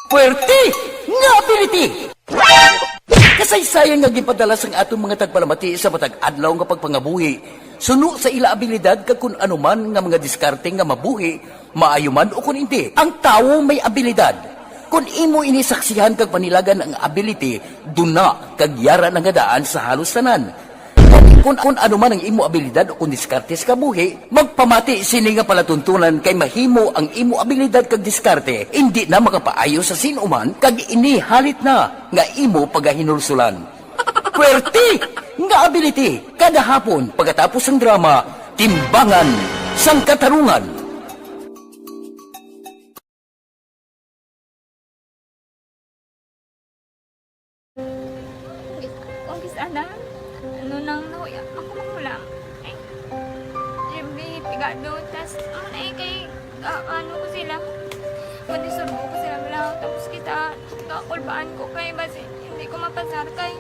Puwerte nga ability! Kasaysayan nga ginpadala sang aton mga tagpalamati sa matag adlaw nga pagpangabuhi, suno sa ila abilidad kag kun ano man nga mga diskarte nga mabuhi, maayo man o kun indi. Ang tawo may abilidad. Kun imo ini saksihan kag panilagan ang ability, duna kag yara na nga daan sa halos tanan. Kun, kun ano man ang imo abilidad o kun diskarte sa kabuhi, magpamati sini nga palatuntunan kay mahimo ang imo abilidad kag diskarte indi na makapaayo sa sin-o man kag ini halit na nga imo pagahinulsulan. Puwerte nga ability kada hapon pagkatapos sang drama, Timbangan sang Katarungan. Kung kis-, ana, ano nang nahuya, ako makulang. Ay, siyempre, pigado, tas, ano, eh, kay, ah, ano ko sila, manisurbo ko sila, wala, tapos kita, kakulbaan ko kay, basi, hindi ko mapasar kay.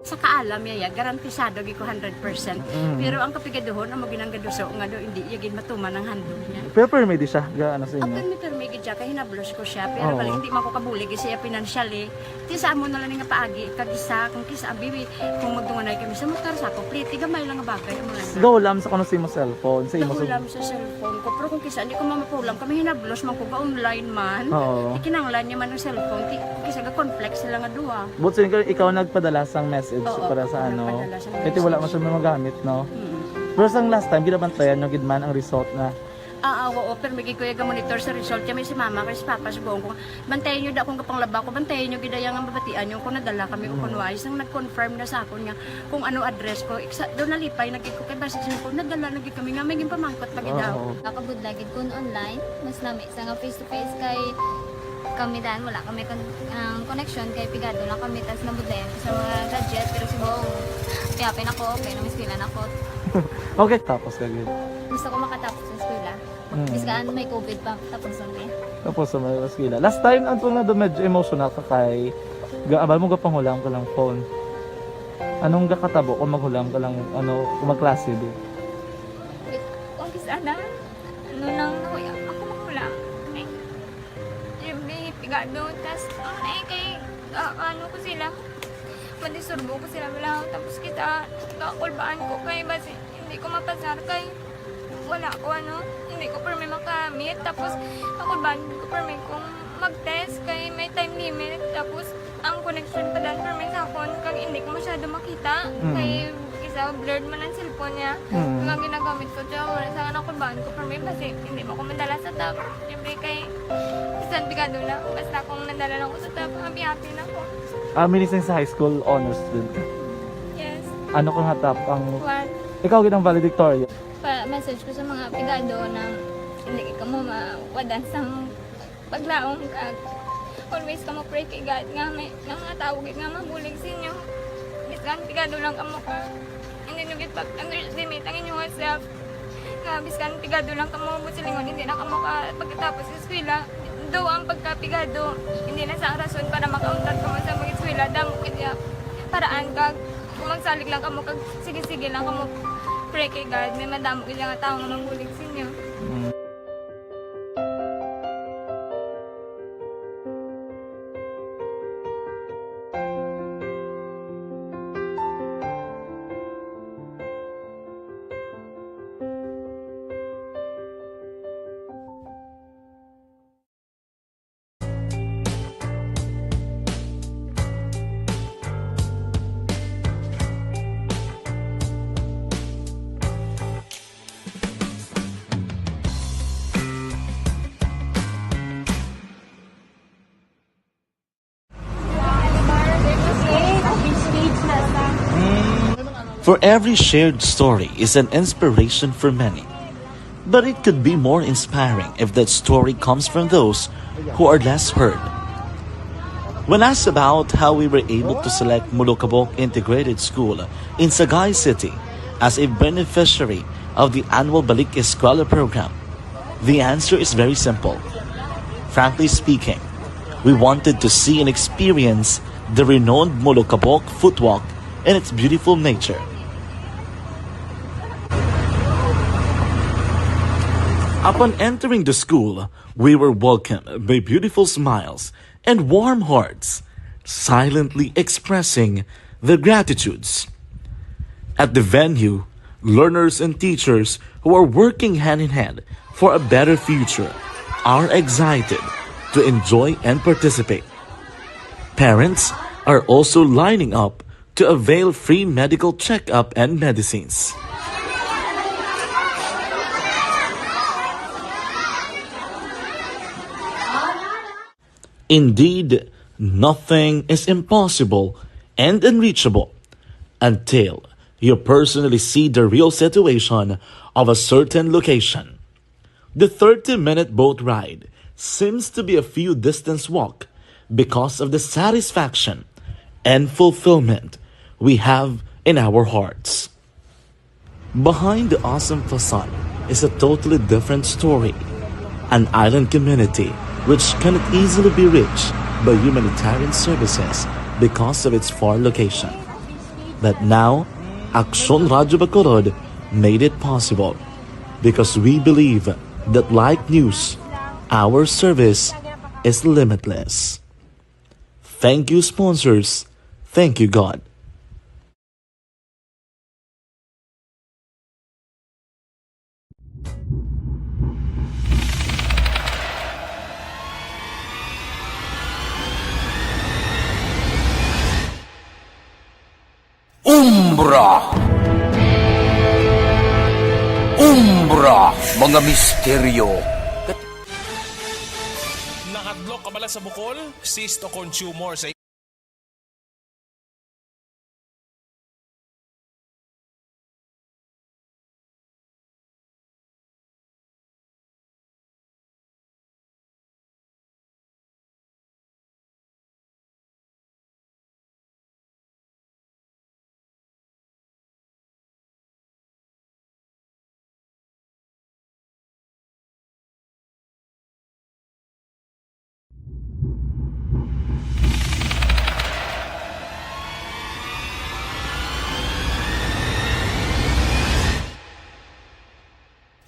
Sa kaalam niya, ya, garantisado gid ko hundred percent. Mm. Pero ang kapigaduhon, amo ginang gaduso nga do, hindi iya gid matuman ang handog niya. Pero permi di siya, ga, ano sa inyo? Permi, permi gid siya, kay hinablos ko siya. Pero Oo. Bali, hindi man ko kabulig siya financially. Ti sa amo na lang nga paagi, kag isa, kung kisa, abi, kung magtunganay kami sa motor, sa ako, pliti, gamay lang nga bagay, amo lang. Go, lam sa kuno sa imo cellphone, sa imo Nahulam sa cellphone ko. Pero kung kisa, hindi ko mamapulam, kami hinablos man ko, ga online man. Oo. Ti kinahanglan niya man ang cellphone, ti, kisa ga-conflict sila nga duha. But since ikaw nagpadala sang message Oo, para sa ako ano, nagpadala sang kaya ti wala man message. Siya magamit, no? Mm. Pero sang last time, ginabantayan nyo gid man ang result na. Ah, ah, oo, pero may gid ko yung monitor sa result. Kaya may si mama, kay si papa, si buong ko, bantayan nyo da akong kapanglaba ko, bantayan nyo gid ang mabatian nyo kung nadala kami o Mm. kung wais. Ang nag-confirm na sa akon nga kung ano address ko, iksa, doon nalipay na gid ko, kay basta siya ko, nadala na gid kami nga, may ginpamangkot pa gid daw. Oo. Nakabudlay gid kun online, mas nami sa nga face to face kay kami dan, wala kami kon-, ang connection kay pigado lang kami, tas nabudlayan ko sa mga gadget, pero si Bong, happy-happy na ko, okay na, may eskwela na ko. Okay, tapos ka gid. Gusto ko makatapos sa eskwela. Mm. Bis ka, ano, may covid pa, tapos ang day. Tapos sa mga eskwela. Last time, ang tunga do medyo emotional ka kay, ga-, abal mo gapanghulam ka lang phone. Anong gakatabo kung maghulam ka lang, ano, kung magklase, di? Kung kis-a na, ano lang, nahuya ako maghulam. Eh, yung may pigado, tas, ano, eh, kay, ah, ano ko sila, madisturbo ko sila, wala. Tapos kita, kakulbaan ko kay, basi, hindi ko mapasar kay, wala ko, ano, hindi ko permi makamit. Tapos, kakulbaan ko permi kung mag-test kay may time limit. Tapos, ang connection pa dan permi sa akon, kag hindi ko masyado makita. Mm. Kay, isa, blurred man ang cellphone niya. Mm. Kag ang ginagamit ko, tiyan, wala sa kakulbaan ko permi, basi, hindi mo ko madala sa top. Siyempre, kay, bisan pigado na, basta kung nadala lang ko sa top, happy-happy na ko. Ah, minising sa high school, honors student ka? Yes. Ano ka nga top ang One. Ikaw gid ang valedictorian? Pa-message ko sa mga pigado na hindi ka mo mawadan sang paglaom, kag always ka mo pray kay God nga may, nga mga tawo gid nga mabulig sa inyo. Bisan pigado lang kamo ka, hindi nyo gid pag-underestimate ang inyong self. Nga bisan pigado lang kamo, buot silingon, hindi na kamo ka pagkatapos sa eskwela. Though ang pagkapigado, hindi na sa rason para makauntat kamo sa mag-eskwela, damo gid iya paraan, kag kung magsalig lang kamo, kag sige-sige lang kamo pray kay God, may madamo gid nga tawo nga mabulig sa inyo. Mm. For every shared story is an inspiration for many. But it could be more inspiring if that story comes from those who are less heard. When asked about how we were able to select Mulukabok Integrated School in Sagay City as a beneficiary of the annual Balik Eskwela program, the answer is very simple. Frankly speaking, we wanted to see and experience the renowned Mulukabok footwalk and its beautiful nature. Upon entering the school, we were welcomed by beautiful smiles and warm hearts, silently expressing their gratitudes. At the venue, learners and teachers who are working hand in hand for a better future are excited to enjoy and participate. Parents are also lining up to avail free medical checkup and medicines. Indeed, nothing is impossible and unreachable until you personally see the real situation of a certain location. The thirty-minute boat ride seems to be a few distance walk because of the satisfaction and fulfillment we have in our hearts. Behind the awesome facade is a totally different story, an island community which cannot easily be reached by humanitarian services because of its far location. But now, Aksyon Radyo Bacolod made it possible because we believe that like news, our service is limitless. Thank you, sponsors. Thank you, God. Umbra. Umbra, mga misteryo. Nakadlok ka bala sa bukol, cyst o kon tumor sa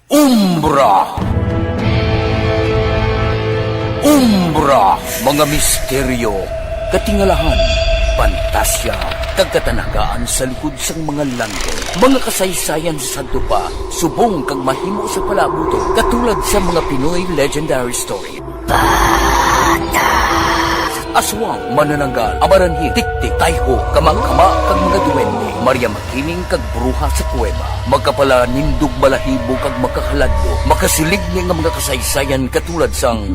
Umbra. Umbra, mga misteryo, katingalahan, pantasya, kag katanagaan sa likod sang mga langit. Mga kasaysayan sa sadto pa, subong kag mahimo sa palaabuton, katulad sa mga Pinoy legendary story. Aswang, manananggal, amaranhit, tiktik, tayho, kamangkama, kag mga duwende, Maria Makiling kag bruha sa kuweba, makapalanindog balahibo kag makahaladlok, makasiligni nga mga kasaysayan katulad sang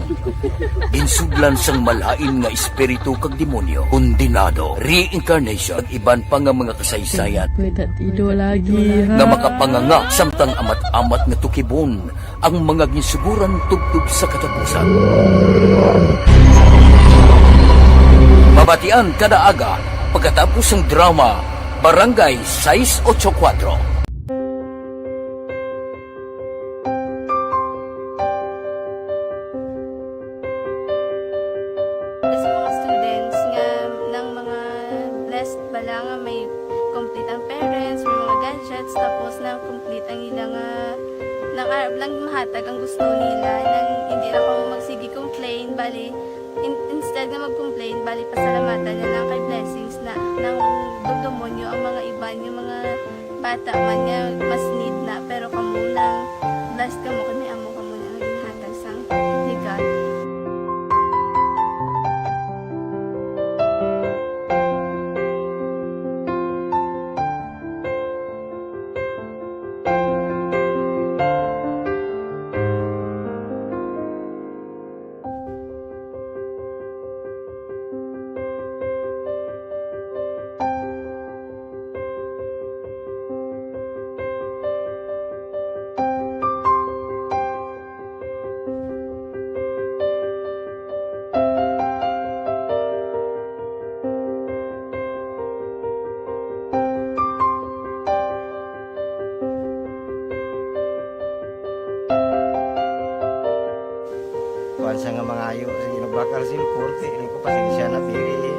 ginsudlan sang malain nga espiritu kag demonyo, kondenado, reincarnation, kag iban pa nga mga kasaysayan May tatido lagi, ha? nga makapanganga samtang amat-amat nga tukibon ang mga ginsuguran tubtob sa katapusan. Mabatian kada aga pagkatapos sang drama Barangay sais ocho kuwatro. Sa mga students nga, nang mga blessed bala nga may complete ang parents, may mga gadgets, tapos na complete ang ila nga, nang arab lang mahatag ang gusto nila, nang hindi na kamo magsige complain, bali, in-, instead nga mag-complain, bali, pasalamatan na lang kay blessings na, nang dugdumon nyo ang mga iban, yung mga bata man nga mas need na, pero kamo lang, blessed kamo kay may amo kamo na nga ginhatag sang ni God. Kuwan sa nga mangayo, sige, nagbakal cellphone, kay ini ko pasensya na, diri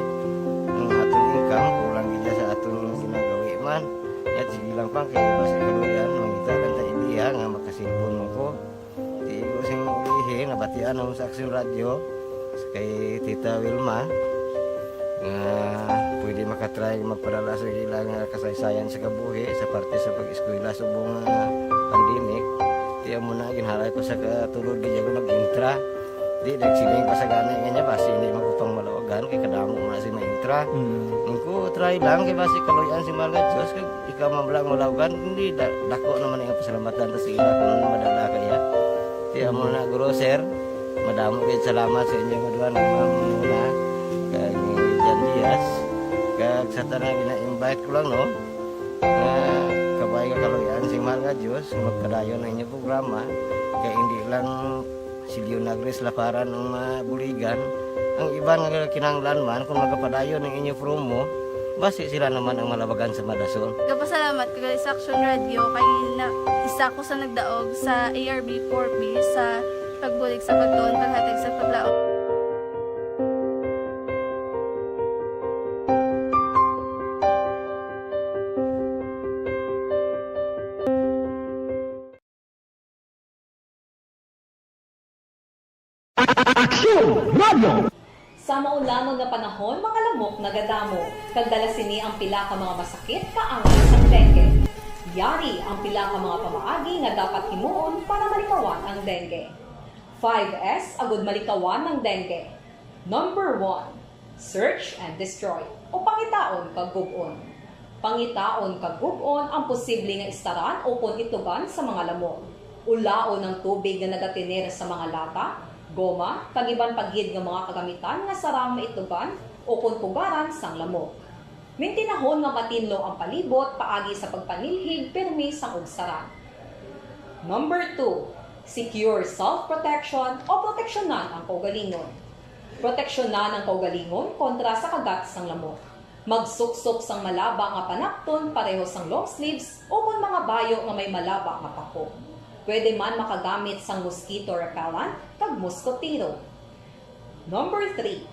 ang aton income, kulang gid sa aton ginagawi man. Yat, sige lang pang, kay basi kaluyan, mangita lang ta idea nga makasilpon mo ko. Di ko sing ihi, nabatian ako sa Aksyon Radyo, kay Tita Wilma, nga pwede makatry magpadala sa ila nga kasaysayan sa kabuhi sa parte sa pag-eskwela subong nga pandemic. Di amo na, ginhalay ko sa katulod, di ako nag-intra. Di, nagsiling pa sa gani nga niya, basi hindi man ko pang malawagan, kay kadamo man si ma-intra. Mm. Ang ko, try lang, kay basi kaluyan si Mahal nga Diyos, kag ikaw man lang malawagan, hindi, da-, dako naman ang pasalamatan ta sa ila kung madala kaya. Di, amo na, guro, sir, madamo kayo salamat sa inyong duha, ni Ma'am Muna, kag ni Jan Diaz, kag sa tanan gina-invite ko lang, no? Nga kabay nga kaluy-an sing Mahal nga Dios, magpadayon ang inyong programa, kay hindi lang si Leonagris Laparan ang mabuligan, ang iban nga kinahanglan man, kung magapadayon ang inyong promo, basi sila naman ang malabagan sa madason. Gapasalamat ko gali sa Aksyon Radyo kay na, isa ko sa nagdaog sa A R B four B sa pagbulig sa pagtuon, paghatag sa paglaom. Radyo. Sa maulanon nga panahon, mga lamok nagadamo, kag dala sini ang pila ka mga masakit kaangay sang dengue. Yari ang pila ka mga pamaagi nga dapat himuon para malikawan ang dengue. Five S agud malikawan ang dengue. Number one, search and destroy, o pangitaon kag gub-on. Pangitaon kag gub-on ang posible nga istaran ukon itugan sa mga lamok. Ulaon ang tubig nga nagatiner sa mga lata, goma, kag iban pa gid nga mga kagamitan nga sarang maitugan ukon pugaran sang lamok. Mintinahon nga matinlo ang palibot paagi sa pagpanilhig pirmi sang ugsaran. Number two, secure self-protection o proteksyonan ang kaugalingon. Proteksyonan ang kaugalingon kontra sa kagat sang lamok. Magsuksok sang malaba nga panapton pareho sang long sleeves ukon mga bayo nga may malaba nga pako. Pwede man makagamit sang mosquito repellent kag moskotero. Number three,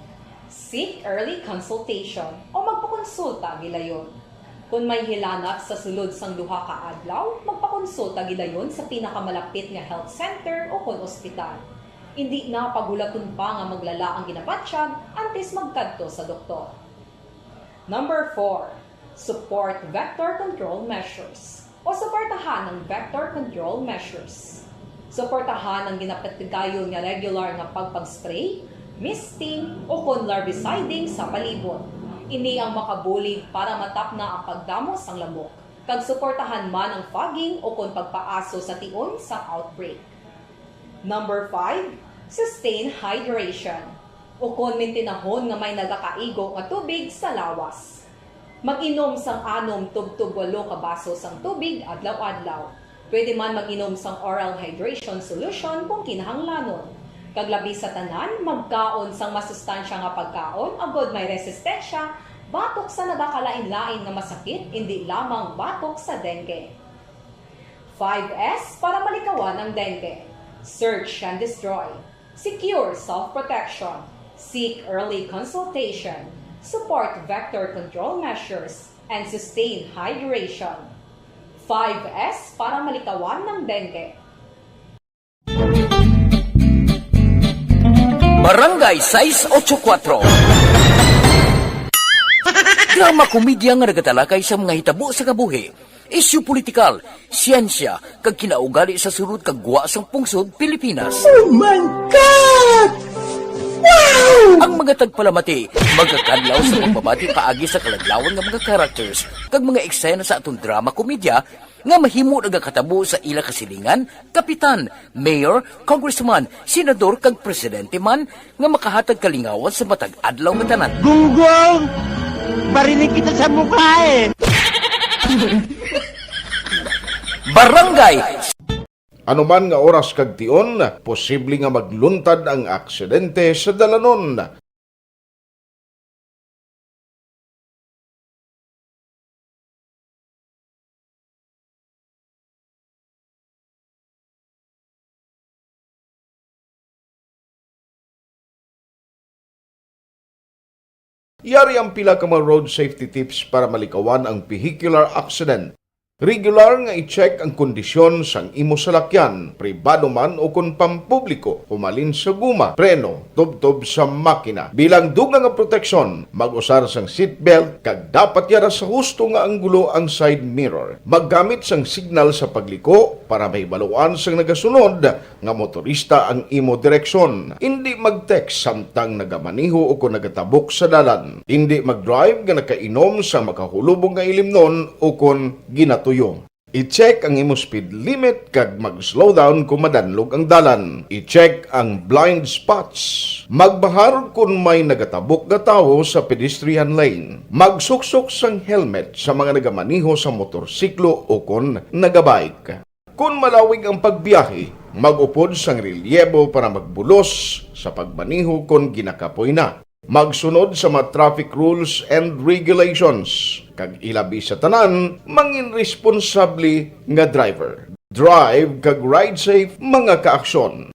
seek early consultation o magpakonsulta gilayon. Kon may hilanat sa sulod sang duha ka adlaw, magpakonsulta gilayon sa pinakamalapit nga health center ukon ospital. Indi na paghulaton pa nga maglala ang ginabatyag antes magkadto sa doktor. Number four, support vector control measures o suportahan ang vector control measures. Suportahan ang ginapatigayon nga regular nga pagpag-spray, misting, ukon larviciding sa palibot. Ini ang makabulig para matapna ang pagdamo sang lamok, kag suportahan man ang fogging ukon pagpaaso sa tion sang outbreak. Number five, sustain hydration, ukon mintinahon nga may nagakaigo nga tubig sa lawas. Mag-inom sang anom tubtob walo ka baso sang tubig adlaw-adlaw. Pwede man mag-inom sang oral hydration solution kung kinahanglanon. Kag labi sa tanan, magkaon sang masustansya nga pagkaon agod may resistensya batok sa nagakalain-lain nga masakit, indi lamang batok sa dengue. Five S para malikawan ang dengue. Search and destroy. Secure self-protection. Seek early consultation. Support vector control measures. And sustain hydration. Five S para malikawan ang dengue. Barangay sais ocho kuatro. Drama komedya nga nagatalakay sa mga hitabo sa kabuhi, isyu politikal, siyensya, kag kinaugali sa sulod kag gwa sang pungsod Pilipinas. Oh my God! Wow! Ang mga tagpalamati magakadlaw sa pagbabati paagi sa kaladlawan nga mga characters kag mga eksena sa aton drama komedya nga mahimo nagakatabo sa ila kasilingan, kapitan, mayor, congressman, senador, kag presidente man nga makahatag kalingawan sa matag adlaw nga tanan. Gunggong! Barinig kita sa mukha eh! Barangay Anuman nga oras kag tion, posible nga magluntad ang aksidente sa dalanon. Yari ang pila ka mga road safety tips para malikawan ang vehicular accident. Regular nga i-check ang kondisyon sang imo salakyan, pribado man ukon pampubliko, humalin sa guma, preno, tubtob sa makina. Bilang dugang nga proteksyon, mag-usar sang seatbelt kag dapat yara sa husto nga anggulo ang side mirror. Maggamit sang signal sa pagliko para mahibaluan sang nagasunod nga motorista ang imo direksyon. Indi mag-text samtang nagamaneho ukon nagatabok sa dalan. Indi mag-drive nga nakainom sang makahulubong nga ilimnon ukon ginatuyo. I-check ang imo speed limit kag mag-slow down kon madanlog ang dalan. I-check ang blind spots. Magbahar kon may nagatabok nga tawo sa pedestrian lane. Magsuksok sang helmet sa mga nagamaneho sa motorsiklo ukon nagabike. Kon malawig ang pagbiyahe, mag-upod sang relyebo para magbulos sa pagmaneho kon ginakapoy na. Magsunod sa mga traffic rules and regulations, kag ilabi sa tanan, mangin responsable nga driver. Drive kag ride safe, mga kaaksyon.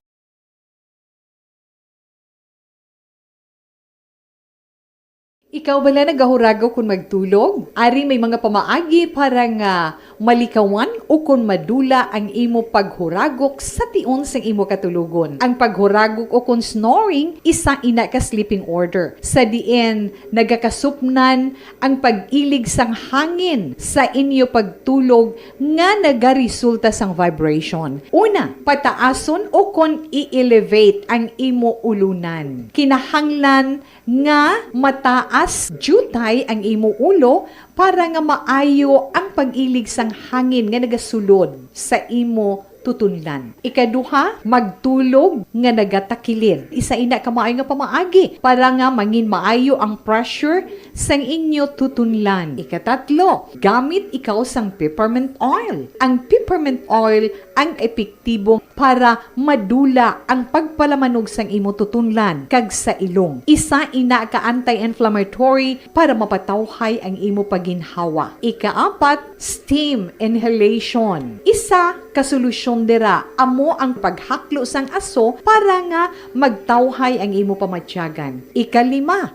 Ikaw bala nagahuragok kon magtulog? Ari may mga pamaagi para nga malikawan ukon madula ang imo paghuragok sa tion sang imo katulogon. Ang paghuragok ukon snoring, isa ina ka sleeping order, sa diin nagakasupnan ang pag-ilig sang hangin sa inyo pagtulog nga nagaresulta sang vibration. Una, pataason ukon i-elevate ang imo ulunan. Kinahanglan nga mataas diutay ang imo ulo para nga maayo ang pag-ilig sang hangin nga nagasulod sa imo tutunlan. Ikaduha, magtulog nga nagatakilid. Isa ina ka maayo nga pamaagi para nga mangin maayo ang pressure sang inyo tutunlan. Ikatatlo, gamit ikaw sang peppermint oil. Ang peppermint oil ang epektibo para madula ang pagpalamanog sang imo tutunlan kag sa ilong. Isa ina ka anti-inflammatory para mapatawhay ang imo paginhawa. Ikaapat, steam inhalation. Isa ka solusyon dira amo ang paghaklo sang aso para nga magtawhay ang imo pamatyagan. Ikalima,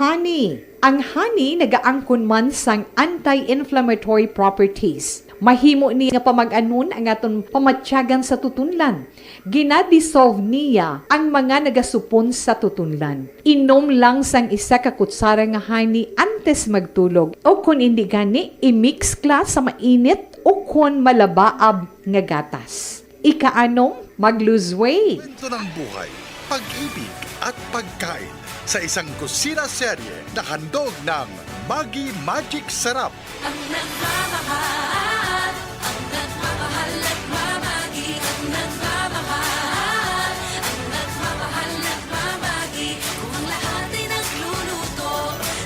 honey. Ang honey nagaangkon man sang anti-inflammatory properties. Mahimo ni nga pamag-anon ang aton pamatyagan sa tutunlan. Gina-dissolve niya ang mga nagasupon sa tutunlan. Inom lang sang isa ka kutsara nga honey antes magtulog, o kon indi gani, i-mix ka sa mainit o kon malabaab nga gatas. Ikaanom, mag-lose weight. Kwento ng buhay, pag-ibig, at pagkain sa isang kusina serye na handog ng Maggi Magic Sarap. Ang nagmamahal, ang nagmamahal, nagmamagi, ang nagmamahal, ang nagmamahal, nagmamagi. Kung ang lahat ay nagluluto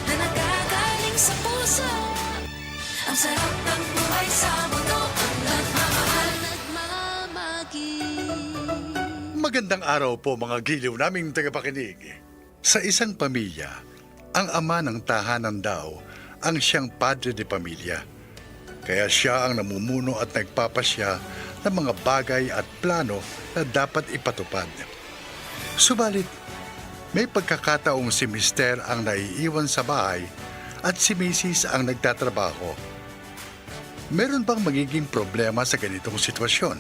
na nagagaling sa puso, ang sarap ng buhay sa mundo, ang nagmamahal, nagmamagi. Magandang araw po, mga giliw naming tagapakinig. Sa isang pamilya, ang ama ng tahanan daw ang siyang padre de pamilya. Kaya siya ang namumuno at nagpapasya ng mga bagay at plano na dapat ipatupad. Subalit, may pagkakataong si mister ang naiiwan sa bahay at si misis ang nagtatrabaho. Meron bang magiging problema sa ganitong sitwasyon?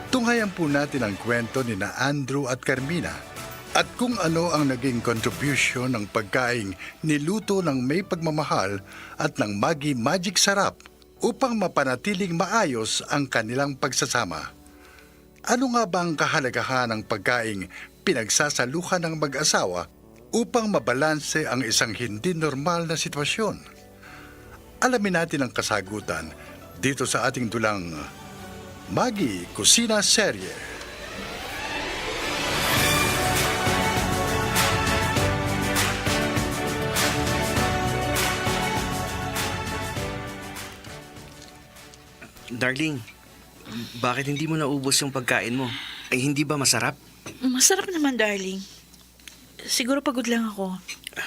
Tunghayan po natin ang kwento ni na Andrew at Carmina at kung ano ang naging contribution ng pagkaing niluto ng may pagmamahal at ng Maggi Magic Sarap upang mapanatiling maayos ang kanilang pagsasama. Ano nga ba ang kahalagahan ng pagkaing pinagsasaluhan ng mag-asawa upang mabalanse ang isang hindi normal na sitwasyon? Alamin natin ang kasagutan dito sa ating dulang Maggi Kusina Serye. Darling, bakit hindi mo naubos yung pagkain mo? Ay, hindi ba masarap? Masarap naman, darling. Siguro pagod lang ako.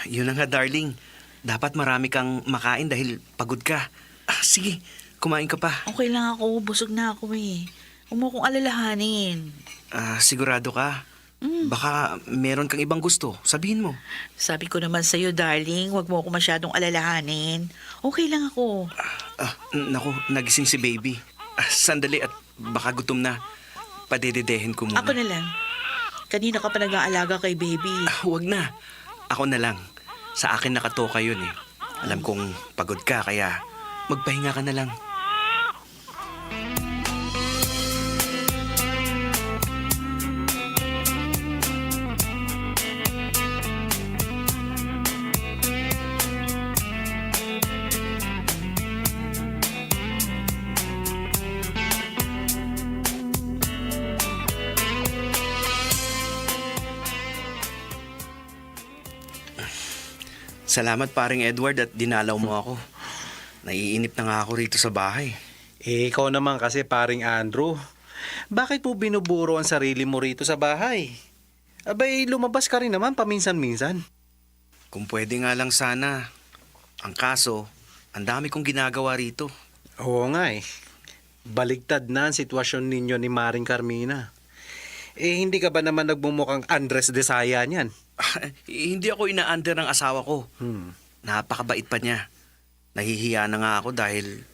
Yun na nga, darling. Dapat marami kang makain dahil pagod ka. Ah, sige, kumain ka pa. Okay lang ako, busog na ako eh. Huwag mo akong alalahanin. Ah, sigurado ka? Mm. Baka meron kang ibang gusto. Sabihin mo. Sabi ko naman sa'yo, darling, huwag mo ako masyadong alalahanin. Okay lang ako. Ah, n-, naku, nagising si baby. Ah, sandali at baka gutom na. Padededehen ko muna. Ako na lang. Kanina ka pa nag-aalaga kay baby. Ah, wag na. Ako na lang. Sa akin nakatoka yun eh. Alam kong pagod ka, kaya magpahinga ka na lang. Salamat, Paring Edward, at dinalaw mo ako. Naiinip na nga ako rito sa bahay. Eh, ikaw naman kasi, Paring Andrew. Bakit mo binuburo ang sarili mo rito sa bahay? Abay, lumabas ka rin naman paminsan-minsan. Kung pwede nga lang sana. Ang kaso, ang dami kong ginagawa rito. Oo nga eh. Baligtad na ang sitwasyon ninyo ni Maring Carmina. Eh, hindi ka ba naman nagmumukhang Andres Desaya niyan? Hindi ako ina-under ng asawa ko. Hmm. Napakabait pa niya. Nahihiya na nga ako dahil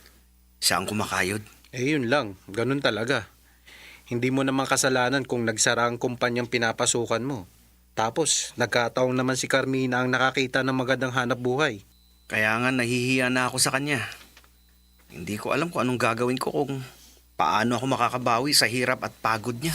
siya ang kumakayod. Eh, yun lang. Ganun talaga. Hindi mo naman kasalanan kung nagsara ang kumpanyang pinapasukan mo. Tapos, nagkataon naman si Carmina ang nakakita ng magandang hanap buhay. Kaya nga, nahihiya na ako sa kanya. Hindi ko alam kung anong gagawin ko, kung paano ako makakabawi sa hirap at pagod niya.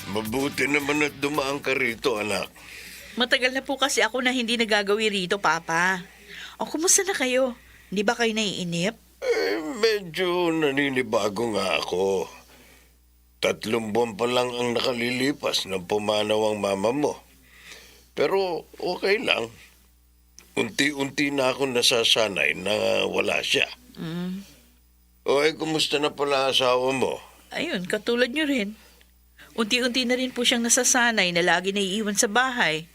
Mabuti naman at dumaan ka rito, anak. Matagal na po kasi ako na hindi nagagawi rito, Papa. O, kumusta na kayo? Di ba kayo naiinip? Eh, medyo naninibago nga ako. Tatlong buwan pa lang ang nakalilipas nang pumanaw ang mama mo. Pero okay lang. Unti-unti na akong nasasanay na wala siya. Mm. O, eh, kumusta na pala asawa mo? Ayun, katulad niyo rin. Unti-unti na rin po siyang nasasanay na lagi naiiwan sa bahay.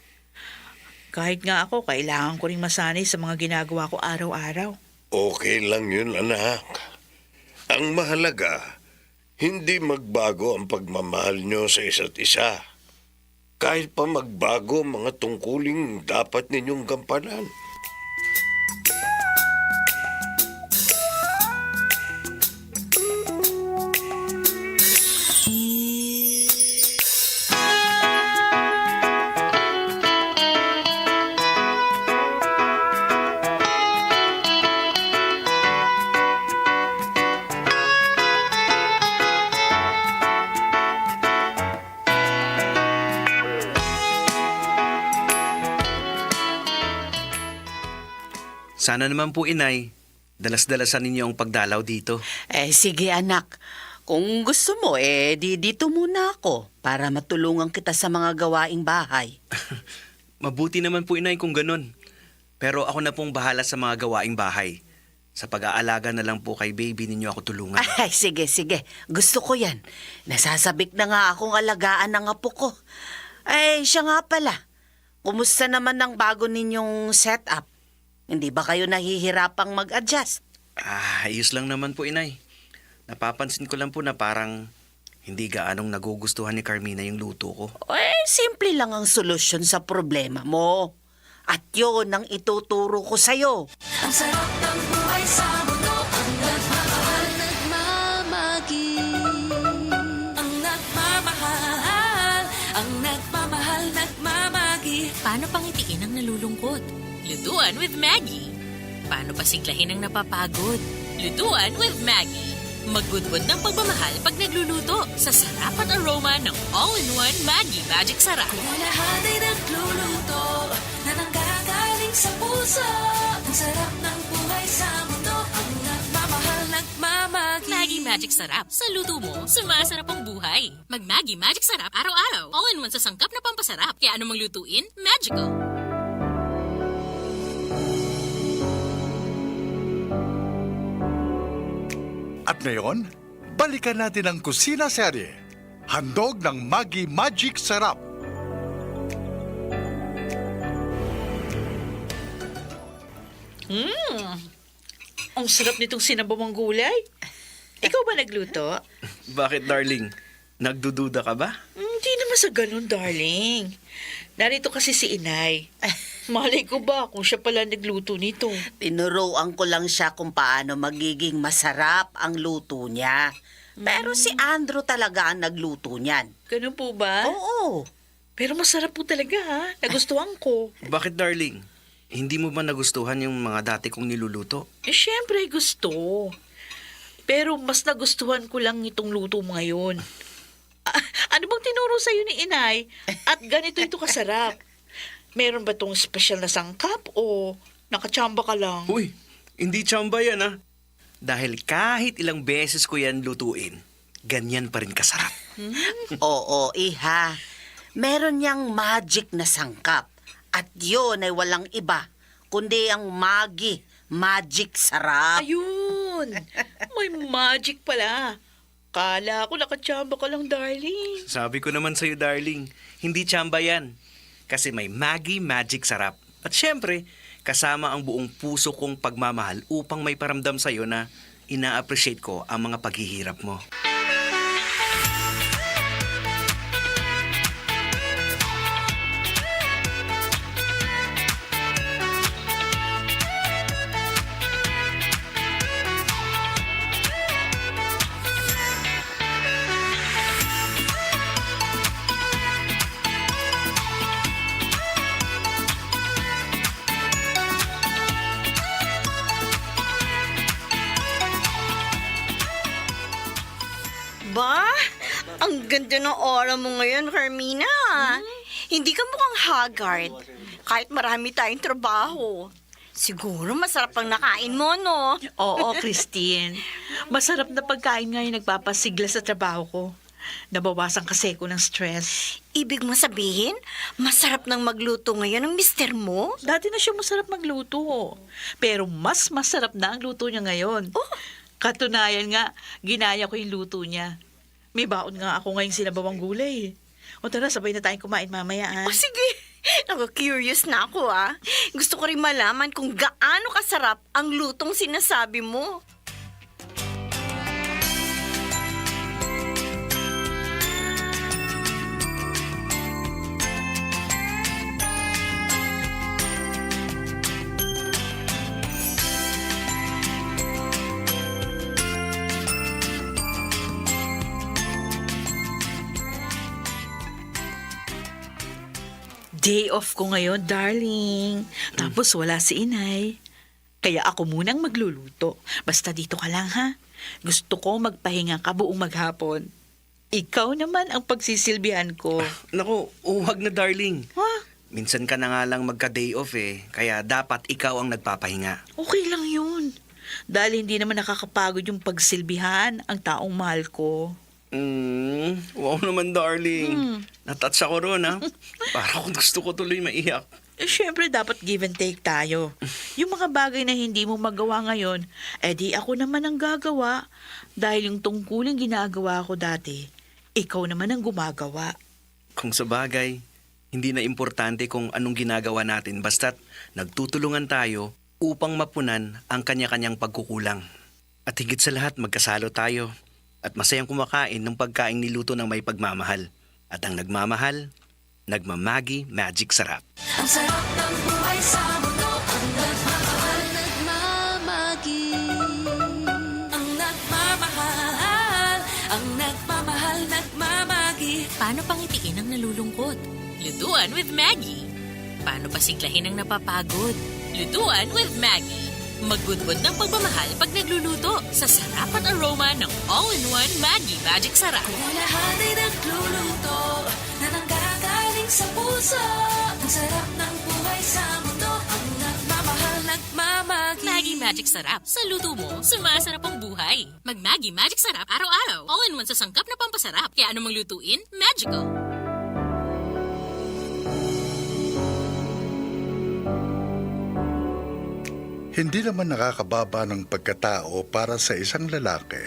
Kahit nga ako, kailangan ko ring masanay sa mga ginagawa ko araw-araw. Okay lang yun, anak. Ang mahalaga, hindi magbago ang pagmamahal nyo sa isa't isa. Kahit pa magbago ang mga tungkuling dapat ninyong gampanan. Sana naman po, Inay, dalas-dalasan ninyo ang pagdalaw dito. Eh, sige, anak. Kung gusto mo, eh, di dito muna ako para matulungan kita sa mga gawaing bahay. Mabuti naman po, Inay, kung ganun. Pero ako na pong bahala sa mga gawaing bahay. Sa pag-aalaga na lang po kay baby ninyo ako tulungan. Ay, sige, sige. Gusto ko yan. Nasasabik na nga akong alagaan ang apo ko. Ay, siya nga pala. Kumusta naman ang bago ninyong setup? Hindi ba kayo nahihirapang mag-adjust? Ah, ayos lang naman po, Inay. Napapansin ko lang po na parang hindi gaanong nagugustuhan ni Carmina yung luto ko. Eh, simple lang ang solusyon sa problema mo. At yun ang ituturo ko sa'yo. Ang sarap ng buhay sa mundo, ang nagmamahal, nagmamagi. Ang nagmamahal, ang nagmamahal, nagmamagi. Paano pangitiin ang nalulungkot? Lutuan with Maggie. Paano pasiglahin ang napapagod? Lutuan with Maggie. Magudwad ng pagmamahal pag nagluluto sa sarap at aroma ng all-in-one Maggie Magic Sarap. Kung ang lahat ay nagluluto na nanggagaling sa puso, ang sarap ng buhay sa mundo, ang nagmamahal, nagmamagi. Maggie Magic Sarap. Sa luto mo, sumasarap ang buhay. Mag Maggi Magic Sarap araw-araw. All-in-one sa sangkap na pampasarap. Kaya anumang lutuin, magical. At ngayon, balikan natin ang kusina serye. Handog ng Maggi Magic Sarap. Mm. Ang sarap nitong sinabawang gulay. Ikaw ba nagluto? Bakit, darling? Nagdududa ka ba? Hindi naman sa ganun, darling. Narito kasi si Inay. Malay ko ba kung siya pala nagluto nito? Tinuruan ko lang siya kung paano magiging masarap ang luto niya. Pero si Mm. Andrew talaga ang nagluto niyan. Ganun po ba? Oo. Pero masarap po talaga, ha? Nagustuhan ko. Bakit, darling? Hindi mo ba nagustuhan yung mga dati kong niluluto? Eh, syempre gusto. Pero mas nagustuhan ko lang itong luto mo ngayon. Ah, ano bang tinuro sa'yo ni Inay? At ganito ito kasarap? Meron ba tong special na sangkap o nakachamba ka lang? Uy, Hindi tsamba yan, ah. Dahil kahit ilang beses ko yan lutuin, ganyan pa rin kasarap. Oo, iha. Meron niyang magic na sangkap. At yun ay walang iba, kundi ang Maggi Magic Sarap. Ayun! May magic pala. Kala ko nakatsamba ka lang, darling. Sabi ko naman sa'yo, darling, hindi tsamba yan. Kasi may Maggi Magic Sarap. At syempre, kasama ang buong puso kong pagmamahal upang may paramdam sa'yo na ina-appreciate ko ang mga paghihirap mo. Ba? Ang ganda ng aura mo ngayon, Carmina. Hmm? Hindi ka mukhang haggard, kahit marami tayong trabaho. Siguro masarap ang nakain mo, no? Oo, Christine. Masarap na pagkain nga yung nagpapasigla sa trabaho ko. Nabawasan kasi ko ng stress. Ibig mo sabihin, masarap nang magluto ngayon ang mister mo? Dati na siya masarap magluto, pero mas masarap na ang luto niya ngayon. Oh. Katunayan nga, ginaya ko yung luto niya. May baon nga ako ngayong sinabawang gulay. O tara, sabay na tayong kumain mamaya, ha? O sige, naku-curious na ako, ah. Gusto ko rin malaman kung gaano kasarap ang lutong sinasabi mo. Day off ko ngayon, darling. Tapos wala si inay. Kaya ako muna ang magluluto. Basta dito ka lang, ha? Gusto ko magpahinga ka buong maghapon. Ikaw naman ang pagsisilbihan ko. Ah, naku, huwag na, darling. Ha? Minsan ka na nga lang magka-day off eh, kaya dapat ikaw ang nagpapahinga. Okay lang yun. Dahil hindi naman nakakapagod yung pagsilbihan ang taong mahal ko. Mm, wow naman, darling. Hmm. Natouch ako ron, ha? Parang gusto ko tuloy maiyak. Eh, syempre, dapat give and take tayo. Yung mga bagay na hindi mo magawa ngayon, eh di ako naman ang gagawa. Dahil yung tungkuling ginagawa ko dati, ikaw naman ang gumagawa. Kung sa bagay, hindi na importante kung anong ginagawa natin, basta't nagtutulungan tayo upang mapunan ang kanya-kanyang pagkukulang. At higit sa lahat, magkasalo tayo at masayang kumakain ng pagkaing niluto ng may pagmamahal. At ang nagmamahal, nagmamagi Magic Sarap. Ang sarap ng buhay sa mundo, ang nagmamahal, nagmamagi. Ang nagmamahal, ang nagmamahal, nagmamagi. Paano pangitiin ang nalulungkot? Lutuan with Maggie. Paano pasiglahin ang napapagod? Lutuan with Maggie. Magbudbod ng pagmamahal pag nagluluto sa sarap at aroma ng all-in-one Maggie Magic Sarap. Kung lahat ay nagluluto na nanggagaling sa puso, ang sarap ng buhay sa mundo, ang nagmamahal, nagmamagi. Maggie Magic Sarap. Sa luto mo, sumasarap ang buhay. Mag Maggie Magic Sarap araw-araw. All-in-one sa sangkap na pampasarap. Kaya anumang lutuin, magical. Hindi naman nakakababa ng pagkatao para sa isang lalaki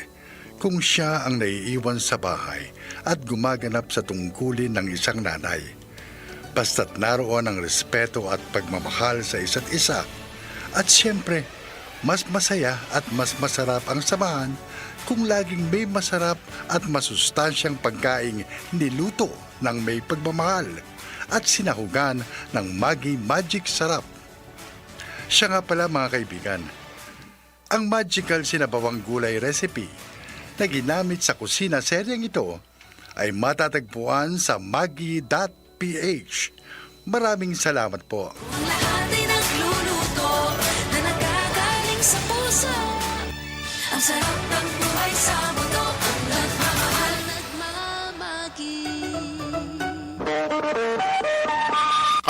kung siya ang naiiwan sa bahay at gumaganap sa tungkulin ng isang nanay. Basta't naroon ang respeto at pagmamahal sa isa't isa. At siyempre, mas masaya at mas masarap ang samahan kung laging may masarap at masustansyang pagkaing niluto ng may pagmamahal at sinahugan ng Maggi Magic Sarap. Siya nga pala, mga kaibigan, ang magical sinabawang gulay recipe na ginamit sa kusina seryeng ito ay matatagpuan sa maggi dot p h. Maraming salamat po. Ang lahat ay nagluluto na nagagaling sa puso. Ang sarap ng buhay sa mundo, ang nagmamahal, nagmamagi.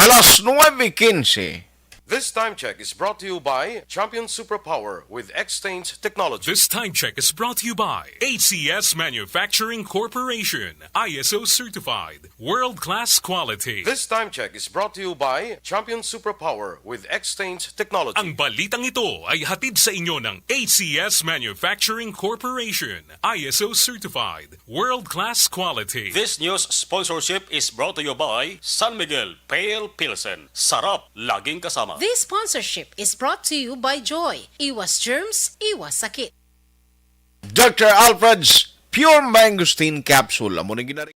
Alas nuebe quince, This time check is brought to you by Champion Superpower with X-Stains Technology. This time check is brought to you by A C S Manufacturing Corporation, I S O certified, world-class quality. This time check is brought to you by Champion Superpower with X-Stains Technology. Ang balitang ito ay hatid sa inyo ng A C S Manufacturing Corporation, I S O certified, world-class quality. This news sponsorship is brought to you by San Miguel Pale Pilsen. Sarap laging kasama. This sponsorship is brought to you by Joy. Iwas germs, iwas sakit. Doctor Alfred's Pure Mangosteen Capsule. Amo na ginari.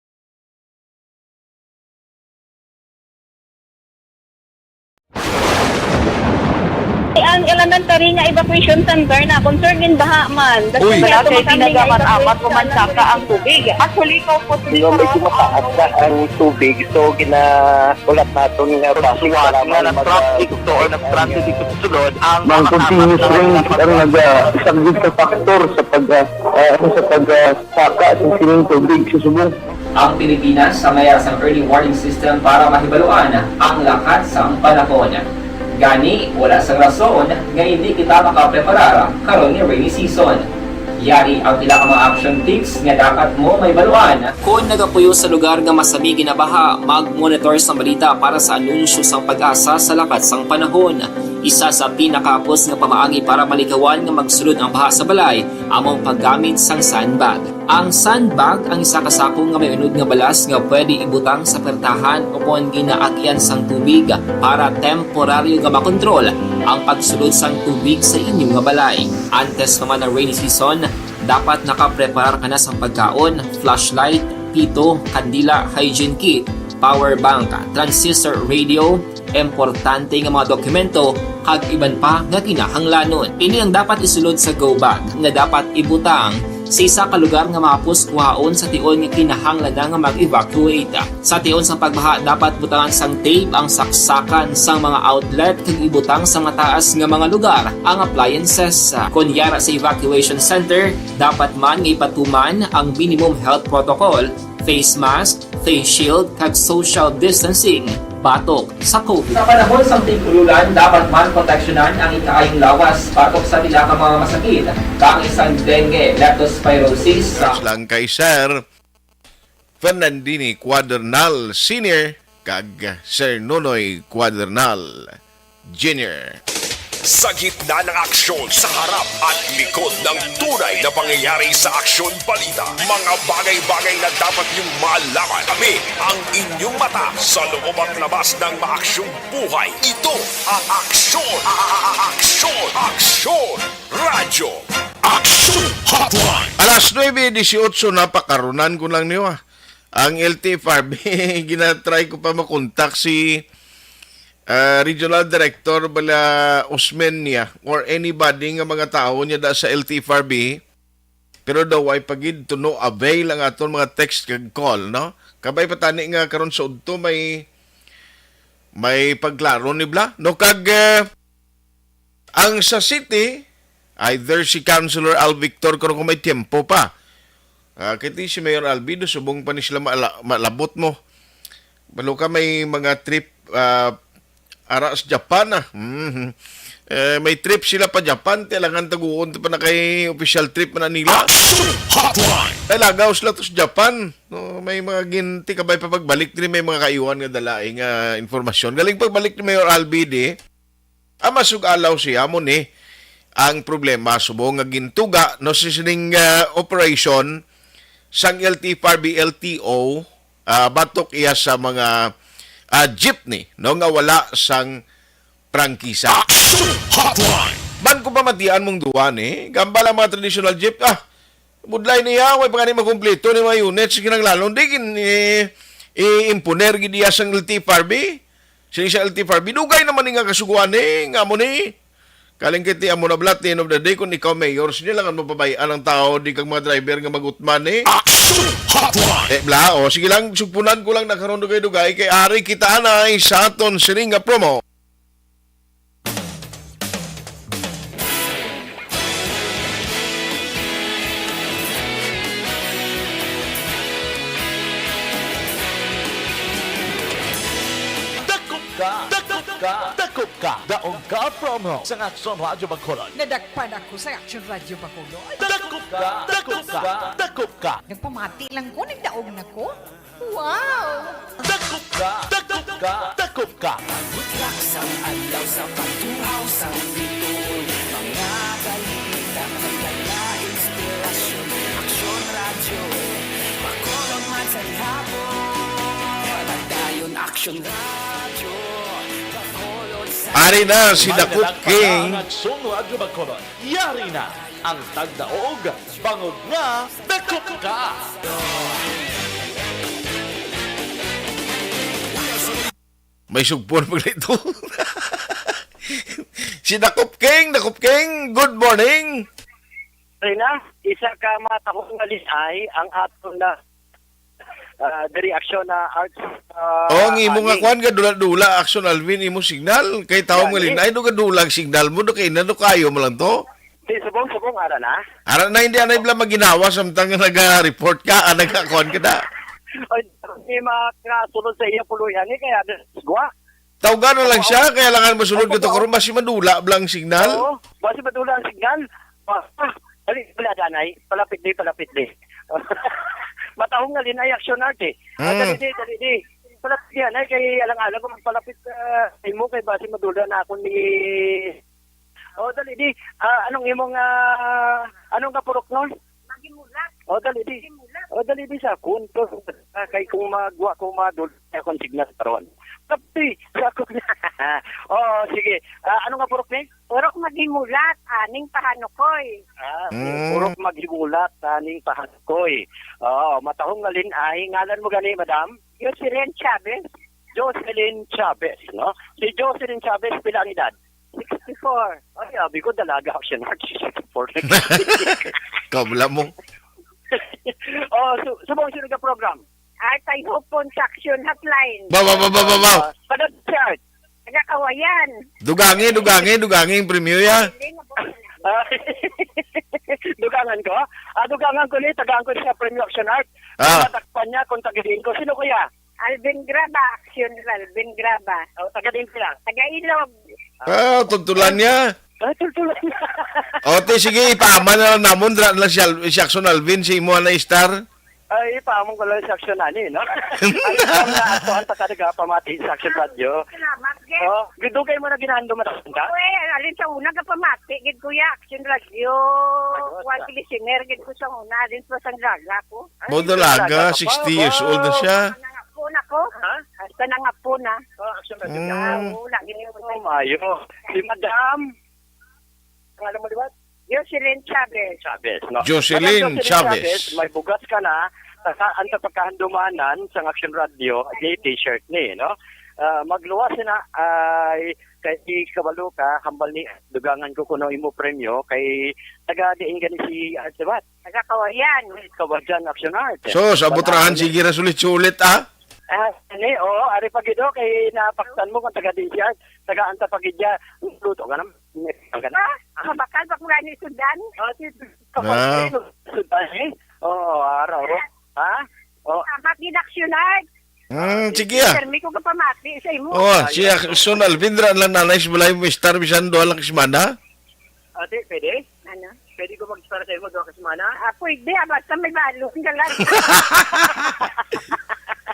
Ang elementary nga evacuation center na concern gin baha man. Uy. Wala kay pinagamat-amat o mansaka ang tubig. Actually, ikaw po, Di ba, medyo mataas na ang tubig, so ginahulat naton nga traffic para nga mag- nag-traffic to or nag-traffic dito sa sulod ang Mga continuous rain ang naga-, isa gid ka factor sa pag, ah, ah, sa pag, ah, saka sa sining tubig sa subong. Ang Pilipinas ang may sang early warning system para mahibaluan ang lakat sang panahon. Gani, wala sang rason nga hindi kita makapreparar karon nga rainy season. Yari ang pila ka mga action tips nga dapat mo mahibaluan. Kon nagapuyo sa lugar nga masami ginabaha, mag-monitor sang balita para sa anunsyo sang PAGASA sa lakat sang panahon. Isa sa pinakahapos nga pamaagi para malikawan nga magsulod ang baha sa balay amo ang paggamit sang sandbag. Ang sandbag ang isa ka sako nga may unod nga balas nga pwede ibutang sa pertahan o kon ginaagian sang tubig para temporaryo nga makontrol ang pagsulod sang tubig sa inyo nga balay. Antes pa man ang rainy season, dapat nakapreparar ka na sang pagkaon, flashlight, pito, kandila, hygiene kit, power bank, transistor radio, importante nga mga dokumento, kag iban pa nga kinahanglanon. Ini ang dapat isulod sa go bag nga dapat ibutang sa isa ka lugar nga mahapos kuhaon sa tion nga kinahanglan na nga mag-evacuate. Sa tion sang pagbaha, dapat butangan sang tape ang saksakan sang mga outlet kag ibutang sa mataas nga mga lugar ang appliances. Kon yara sa evacuation center, dapat man nga ipatuman ang minimum health protocol, face mask, face shield, kag social distancing batok sa COVID. Sa panahon sang tig-ululan, dapat man proteksyonan ang ikaayong lawas batok sa pila ka mga masakit, kaangay sang dengue, leptospirosis, sa Congrats lang kay Sir Fernandini Cuadernal Senior kag Sir Nonoy Cuadernal Junior. Sa gitna ng aksyon, sa harap at likod ng tunay na pangyayari sa Aksyon Balita, mga bagay-bagay na dapat niyong malaman, kami ang inyong mata sa loob at labas ng maaksyong buhay. Ito ang Aksyon, a-, a-, a-, Aksyon, Aksyon Radyo. Aksyon Hotline. Alas nuebe dieciocho na, pakarunan ko lang niyo, ah. Ang L T F R B, ginatry ko pa makontak si, ah, Regional Director bala Osmeña or anybody nga mga tawo niya da sa L T F R B. Pero daw ay pagid to no avail ang aton mga text kag call, no? Kabay pa tani nga karon sa udto may, may pagklaro ni bla, no? Kag, eh, ang sa city, either si Councilor Al Victor, karon kung may tiyempo pa. Ah, kay si Mayor Albido, subong pa ni sila maala-, malabot mo. Balo ka may mga trip, ah, ara sa Japan, ah. Mhm. Eh, may trip sila pa Japan, kailangan taguon pa na kay official trip man nila. Action Hotline! Kay lagaw sila to sa Japan. No, may mga ginti kabay pa pagbalik diri, may mga kaiwan nga dala, eh, nga informasyon. Galing pagbalik ni Mayor Albi, di. Ah, masug-alaw siya mo ni. Ang problema, subong nga gintuga, no, si sining, ah, operation sang L T F R B L T O, ah, batok iya sa mga, ah, jeepney, no, nga wala sang prangkisa. Action Hotline! Man ko pamatian mong duwa ni, gambal ang mga traditional jeep, ah, budlay niya, way pa gani makumpleto ni mga units, kinahanglanon, di gin-, i-, i-imponer gid iya sang L T F R B. Sini sa L T F R B, dugay naman ni nga kasuguan ni, nga mo ni. Kaling kiti amo na bala, at the end of the day, kung ikaw mayor, sige lang ang mapabay-an ang tao, di kag mga driver nga magutman ni. Action Hotline! Eh, bla, o, sige lang, sugpunan ko lang na karon dugay-dugay, kay ari kita anay sa aton sining nga promo. Dakop ka! Dakop ka! Dakop Ka, daog ka promo sa Aksyon Radyo Bacolod. Nadakpan ako sa Aksyon Radyo Bacolod. Dakop ka, dakop ka, dakop ka. Nagpamati lang ko, nagdaog na ko. Wow! Dakop ka, dakop ka, dakop ka. Butlak sang adlaw sa pagtuhaw sang bituon. Mga balita, may dala inspirasyon. Aksyon Radyo, Bacolod man sa gihapon. Padayon Aksyon Radyo, Bacolod sa Ari na si May Dakop nadagpag King. Ang Aksyon Radyo Bacolod. Yari na ang tagdaog, bangod nga dakop ka. May sugpon pag ito. Si Dakop King, Dakop King, good morning. Rina, isa ka matahong nga linay ang aton na, ah, diri Aksyon na Arts, ah, Oh, ang imo nga ani. Kwan, gadula-dula, Aksyon Alvin, imo signal. Kay tao Gani. Nga linay, do gadula ang signal mo, do kay nano kayo mo lang to. Di, subong, subong, ara na. Ara na, hindi anay bala maginawa samtang nga naga-report ka, ah, nagkakuan ka na. Ay, di makasulod sa iya puluyan, eh, kaya gwa. Tawgan na lang siya, kaya langan masulod Oo, ka to oo. Karon, basi madula bala ang signal. Oo, basi madula ang signal. Ah, ah, dali, wala, danay. Palapit di, palapit di. Matahong nga linay, Aksyon Art, eh. Ah, Mm. Dali di, dali di. Palapit di, anay, kay alang-alang ko magpalapit, ah, sa imo, kay basi madula na ako ni Oh, dali di. Ah, anong imong, ah, anong kapurok, no? Maghimulat. Oh, dali di. Maghimulat. Oh, dali di sa akon. To, ah, kay kung magwa ko madul, akong signal karon. Tapi sa akon. Oh, sige. Ah, anong kapurok ni? Purok maghimulat, aning pahanukoy. Ah, Mm. Purok maghimulat, aning pahanukoy. Oh, matahong nga linay, ngalan mo gani, madam? Jocelyn Chavez. Jocelyn Chavez, no? Si Jocelyn Chavez, pila ang edad? Sixty-four. Ay, abi ko, dalaga ako siya, March sixty-four. Kabla mo. Oh, su-, subong sino ka program? Art ay hupon sa Action Hotline. Ba, ba, ba, ba, ba, ba. Ah, padot si Art. Taga Kawayan. Dugangi, dugangi, dugangi ang premyo, ya. Ah, dugangan ko? Ah, dugangan ko ni, tagaan ko siya premyo Action Art. Ah. Matakpan niya kung taga diin ko. Sino, kuya? Alvin Graba, Action Alvin Graba. Oh, taga diin siya? Taga Ilog. Ah, tultulan niya. Ah, tultulan niya. O, te, sige, ipaaman na lang namon, dra na lang si Al-, si Action Alvin, si imo na star. Ay, ipaaman ko lang si Action ani, no? Ang, ang, ang, ang, ang, pamati sa Action Radio. Salamat, Jeff. Oh, gidugay mo na ginahando mo na ka? Uy, alin sa una ka pamati, gid, kuya, Action Radio. Ayos, Kuwan, ah. Listener, gid ko sa una, alin pa sa Gaga ko. Ay, Mo dalaga, dalaga ka pa? Sixty years old na siya. Wow. Nangapo na ko. Ha? Hasta nangapo na. Oh, Action Radio. Mm. Ah, oo, lagi niyo po. Oh, maayo. Si Madam, ang alam mo liwat? Jocelyn Chavez. Chavez, no? Jocelyn Madam Jocelyn Chavez. Chavez, may bugas ka na, tagaan ta pagkahandumanan sa Action Radio, ni t-shirt ni, no? Ah, magluwas na, ay, kay kabalo ka, hambal ni, dugangan ko kuno imo premyo, kay taga diin gani si Art, di ba? Taga Kawayan. Kawayan Action Art. So, sa Butrahan, sige ra sulit-sulit, ah? Ah, ani, oo, ari pa gid, oh, kay napaktan mo kung taga diin si Art. Taga anta pa gid ya. Luto ka naman. Ang ganda. Ah, mabakal pa ko gani sundan. Oh, si Ah. Sundan, eh. Oo, araw. Ha? Oh. Ah, maginaksyonan. Hmm, sige, ah. Permi ko kapamati sa imo. Oh, si Action Alvin, dra lang nanay sa balay mo, star, bisan duha lang ka semana. Ate, pwede? Ano? Pwede ko mag-star sa imo duha ka semana? Ah, pwede, ah, basta may balon ka lang.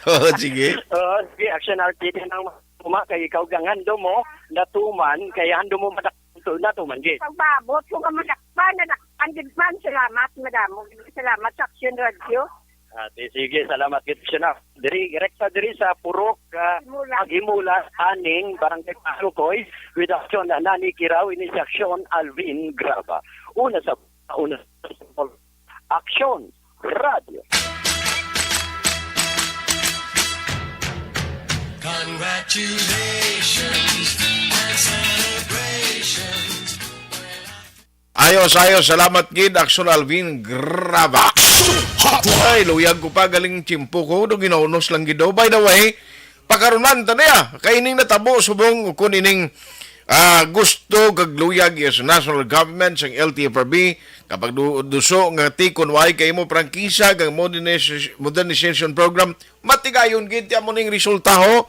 Oh, sige. Oo, sige, Action Art, pwede nang uma kay ikaw gangando mo, natuman, kay hando mo madak-, natuman, gid. Pagbabot ko nga madakpan, nadakpan gid man. Salamat, madamo. Salamat sa Action Radio. Ate, sige, salamat gid siya na. Diri, rekta diri sa Purok, ah, Himula. Aghimula, aning Barangay Palukoy, with action na Nani Kiraw, ini si Action Alvin Graba. Una sa, una sa, Action Radio. Congratulations and celebrations. Ayos, ayos. Salamat gid, Action Alvin Graba. Action Hotline. Ay, luyag ko pa, galing tiyempo ko, do ginaunos lang gid daw. By the way, pakarunan ta niya. Kay ining natabo, subong, kung ining, ah, gusto kag luyag sa national government, sang L T F R B, kapag du-, duso nga tikon, way kay mo prangkisa, kag modernis-, modernization program, matigayon gid, tiyan mo ning resulta, ho.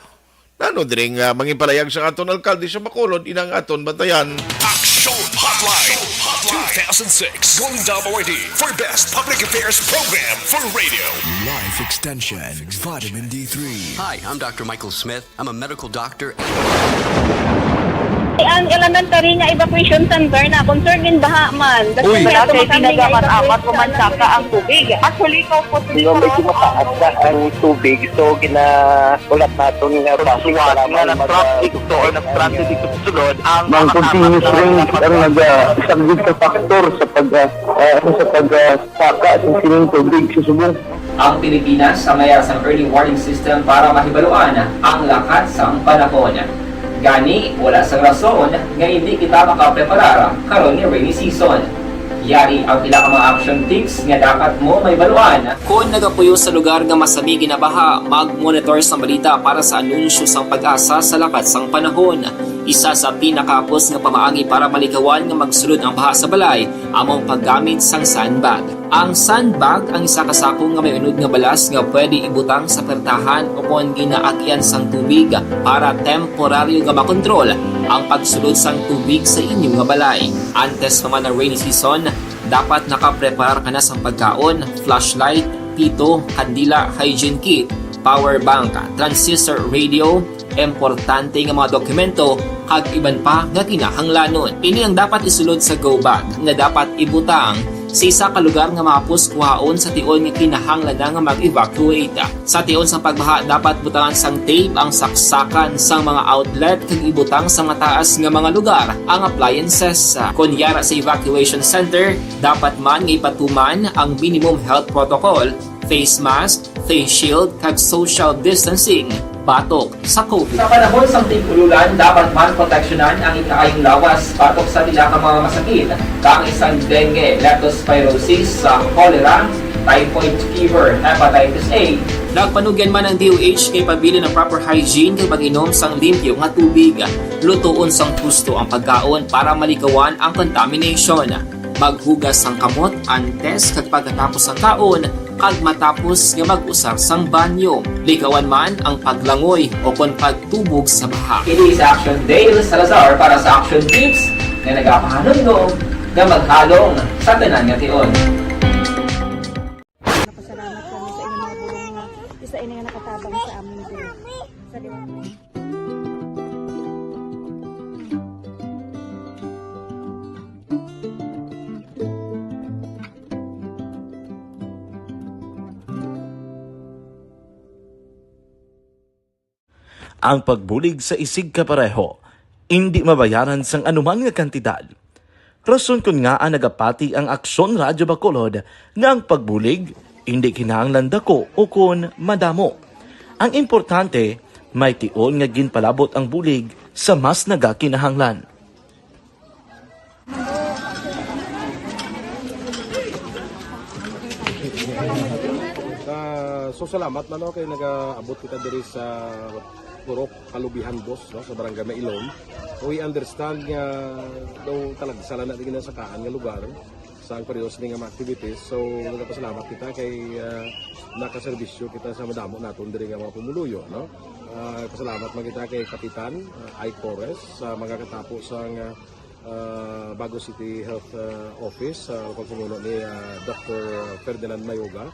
Nano diri nga manginpalayag sa aton alkalde sa Bacolod, ina nga aton bantayan. Action Hotline, two thousand six Golden Dome Awardee for Best Public Affairs Program for Radio. Life Extension, Vitamin D three. Hi, I'm Doctor Michael Smith. I'm a medical doctor. Ang elementary nga evacuation center na concern in baha man. Uy. Wala kay ginagamit-amat o mansaka ang tubig. Actually, ikaw po, medyo mataas na ang tubig, so gina- Wala naton nga basic nga nag-traffic to or nag-transit dito sa sulod ang mga continuous rain ang nag-, ah, isang big factor sa pag, ah, ah, sa pag, ah, saka sa sining tubig sa subong. Ang Pilipinas ang may sang early warning system para mahibaluan ang lakat sang panahon. Gani, wala sang rason nga hindi kita makapreparar karon nga rainy season. Yari ang pila ka mga action tips nga dapat mo mahibaluan. Kon nagapuyo sa lugar nga masami ginabaha, mag-monitor sang balita para sa anunsyo sang PAGASA sa lakat sang panahon. Isa sa pinakahapos nga pamaagi para malikawan nga magsulod ang baha sa balay amo ang paggamit sang sandbag. Ang sandbag ang isa ka sako nga may unod nga balas nga pwede ibutang sa pertahan o kon ginaagyan sang tubig para temporaryo nga makontrol ang pagsulod sang tubig sa inyo nga balay. Antes pa man ang rainy season, dapat nakapreparar ka na sang pagkaon, flashlight, pito, kandila, hygiene kit, power bank, transistor radio, importante nga mga dokumento, kag iban pa nga kinahanglanon. Ini ang dapat isulod sa go bag nga dapat ibutang sa isa ka lugar nga mahapos kuhaon sa tion nga kinahanglan na nga mag-evacuate. Sa tion sang pagbaha, dapat butangan sang tape ang saksakan sang mga outlet kag ibutang sa mataas nga mga lugar ang appliances. Kon yara sa evacuation center, dapat man nga ipatuman ang minimum health protocol, face mask, face shield, kag social distancing batok sa COVID. Sa panahon sang tig-ululan, dapat man proteksyonan ang ikaayong lawas batok sa pila ka mga masakit, kang sang dengue, leptospirosis, sa cholera, typhoid fever, hepatitis A. Nagpanugyan man ang D O H nga ipabilin ang proper hygiene kag pag-inom sang limpyo nga tubig. Lutoon sang husto ang pagkaon para malikawan ang contamination. Maghugas sang kamot antes kag pagkatapos sang kaon kag matapos nga mag-usar sang banyo. Likawan man ang paglangoy o kon pagtubog sa baha. Kini si Action Dale Salazar para sa Action Tips nga nagapahanumdom nga maghalong sa tanan nga tion. Napasalamat kami sa inyong mga bulong nga isa ini nga nakatabang sa amin din. Sa liwanag. Ang pagbulig sa isigkapareho indi mabayaran sang anuman nga kantidad. Rason kon ngaa nagapati ang Aksyon Radyo Bacolod nga ang pagbulig indi kinahanglan dako ukon madamo. Ang importante, may tion nga ginpalabot ang bulig sa mas nagakinahanglan. Ah, so salamat man, no, kay nagaabot kita diri sa Purok Kalubihan Dos, no, sa Barangay Mailom. We understand nga daw talagsa lang na din ang sakaan nga lugar sa ang periods ni nga mga activities. So, nagapasalamat kita kay, ah, nakaserbisyo kita sa madamo naton diri nga mga pumuluyo, no? Ah, pasalamat man kita kay Kapitan, ah, Ike Torres sa mga katapo sa nga, ah, Bago City Health, ah, Office sa pagpamuno ni, ah, Doctor Ferdinand Mayoga.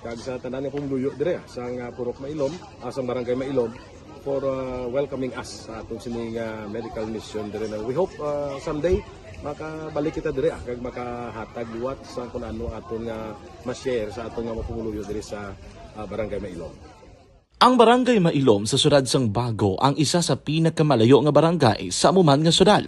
Kag sa tanan nga pumuluyo dire, ah, sa nga Purok Mailom, ah, sa Barangay Mailom, for, ah, welcoming us sa aton sini nga medical mission dire na. We hope, ah, someday makabalik kita dire, ah, kag makahatag liwat sa kun ano aton nga ma-share sa aton nga mga pumuluyo dire sa, ah, Barangay Mailom. Ang Barangay Mailom sa siyudad sang Bago ang isa sa pinakamalayo nga barangay sa amo man nga siyudad.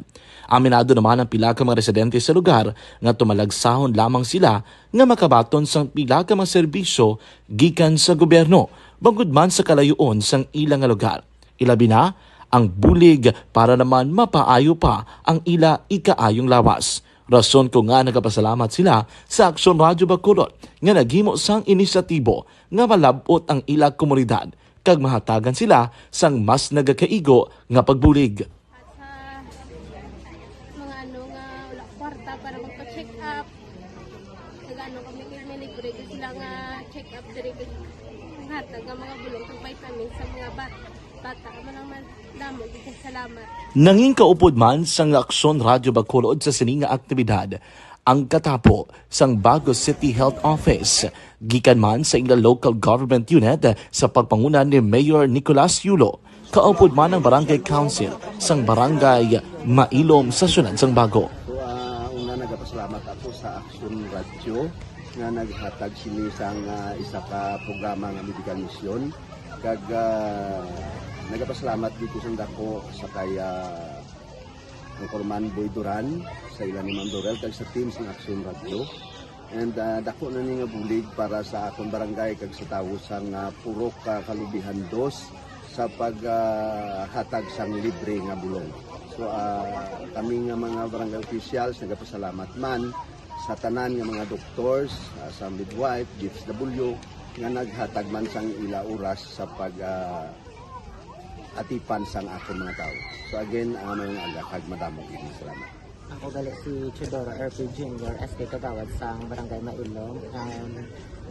Aminado naman ang pila ka mga residente sa lugar nga tumalagsahon lamang sila nga makabaton sang pila ka mga serbisyo gikan sa gobyerno, bangod man sa kalayoon sang ila nga lugar. Ilabi na ang bulig para naman mapaayo pa ang ila ikaayong lawas. Rason ko nga nagapasalamat sila sa Aksyon Radyo Bacolod nga naghimo sang inisyatibo nga malab-ot ang ila komunidad kag mahatagan sila sang mas nagakaigo nga pagbulig. At sa mga ano nga wala kwarta para magpa-check up, nag-ano kami, kay may libre gyud sila nga check up diri, kag hatag nga mga bulong kag vitamins sa mga bata. Bata, amo lang man, damo gid kay salamat. Nangin kaupod man sang Aksyon Radyo Bacolod sa sini nga aktibidad ang katapo sang Bago City Health Office, gikan man sa ila local government unit sa pagpanguna ni Mayor Nicolas Yulo, kaupod man ang Barangay Council sang Barangay Mailom sa siyudad sang Bago. So, ah, una, nagapasalamat ako sa Aksyon Radyo nga naghatag sini sang, ah, isa ka programa nga medical mission. Kag, ah, nagapasalamat gid ko sang dako sa kay, ah, Anchorman Boy Duran, sa ila ni Ma'am Dorel, kag sa team sang Aksyon Radyo. And, ah, dako na ni nga bulig para sa akon barangay kag sa tawo sang, ah, Purok, ah, Kalubihan Dos sa pag, ah, hatag sang libre nga bulong. So, ah, kami nga mga barangay officials, nagapasalamat man sa tanan nga mga doctors, ah, sa midwife, D F W, nga naghatag man sang ila oras sa pag, ah, atipan sang akon mga tawo. So again, ah, may nga aga kag madamo gid nga salamat. Ako gali si Teodoro R P Junior, S K Kagawad sang Barangay Mailom. Um,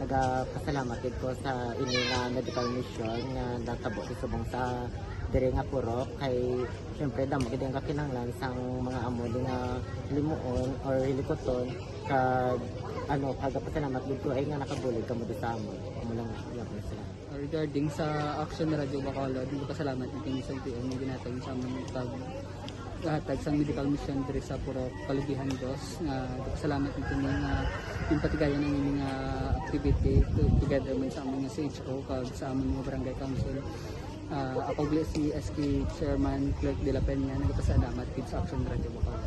nagapasalamat gid ko sa ini nga medical mission nga natabo sa subong sa diri nga purok, kay siyempre damo gid ang kakinahanglan sang mga amo di nga limuon or hilikuton, kag ano, kagapasalamat gid ko ay nga nakabulig kamo di sa amon. Amo lang, iya ko sila. Regarding sa Action Radio Bacolod, nagpasalamat na kami sa L T O nga ginhatag sa amon pag hatag sang medical mission diri sa Purok Kalubihan Dos, nga nagpasalamat na kami nga yung patigayon ang ining, ah, activity to-, together man sa amon nga C H O kag sa amon nga barangay council. Ah, ako gali si S K Chairman Clerk de la Peña, nagpasalamat gid sa Action Radio Bacolod.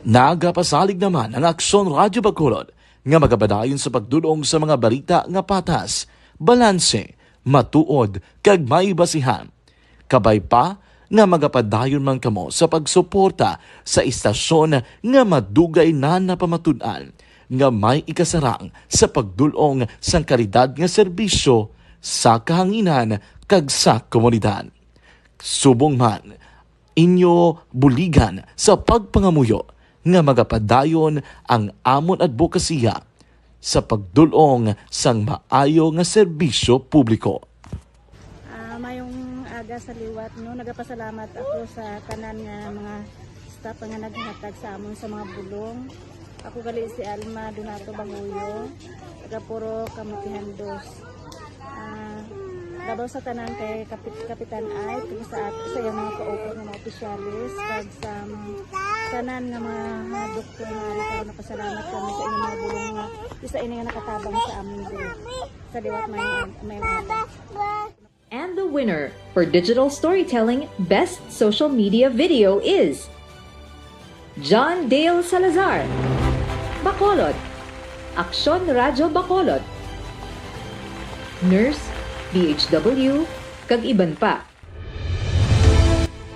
Nagapasalig naman ang Aksyon Radyo Bacolod nga magapadayon sa pagdul-ong sa mga balita nga patas, balanse, matuod, kag may basihan. Kabay pa nga magapadayon man kamo sa pagsuporta sa istasyon nga madugay na napamatud-an nga may ikasarang sa pagdul-ong sang kalidad nga serbisyo sa kahanginan kag sa komunidad. Subong man, inyo buligan sa pagpangamuyo nga magapadayon ang amon adbokasiya sa pagdul-ong sang maayo nga serbisyo publiko. Ah, mayong aga sa liwat, no? Nagapasalamat ako sa tanan nga mga staff nga naghatag sa amon sa mga bulong. Ako gali si Alma Donato Bahuyo, taga Purok Kamutihan Dos. Ah, labaw sa tanan kay Kapit-, Kapitan Ike, kag sa at-, sa iyang mga kaupat nga mga opisyales, kag sa mga tanan nga mga, mga doktor nga ari karon, nagpasalamat kami sa inyong mga bulong nga isa ini nga nakatabang sa amin diri. Sa liwat, mayong, mayong aga. And the winner for Digital Storytelling Best Social Media Video is John Dale Salazar, Bacolod, Aksyon Radyo Bacolod, Nurse, D H W, kag iban pa.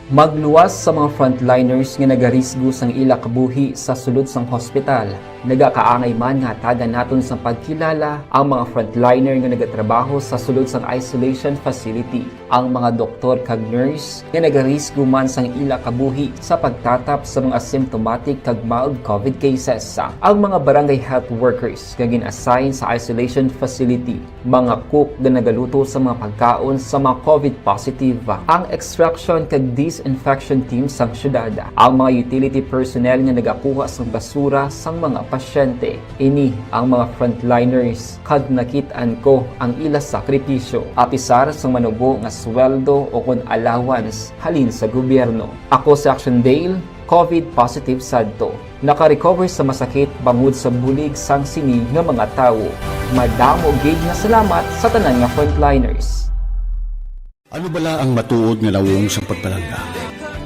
Magluwas sa mga frontliners nga nagarisgo sang ila kabuhi sa sulod sang hospital. Nagakaangay man nga hatagan naton sang pagkilala ang mga frontliner nga nagatrabaho sa sulod sang isolation facility. Ang mga doktor kag nurse nga nagarisgo man sang ila kabuhi sa pagtatap sa mga symptomatic kag mild covid cases. Ang mga barangay health workers nga gin-assign sa isolation facility, mga cook nga nagaluto sa mga pagkaon sa mga covid positive, ang extraction kag disinfection team sang syudad, ang mga utility personnel nga nagakuha sang basura sang mga pasyente. Ini ang mga frontliners, kag nakit-an ko ang ila sakripisyo, apisar sang manubo nga sweldo ukon allowance halin sa gobyerno. Ako si Action Dale, covid positive sadto. Naka-recover sa masakit bangod sa bulig sang sini nga mga tawo. Madamo gid nga salamat sa tanan nga frontliners. Ano bala ang matuod nga nawong sang pagpalangga?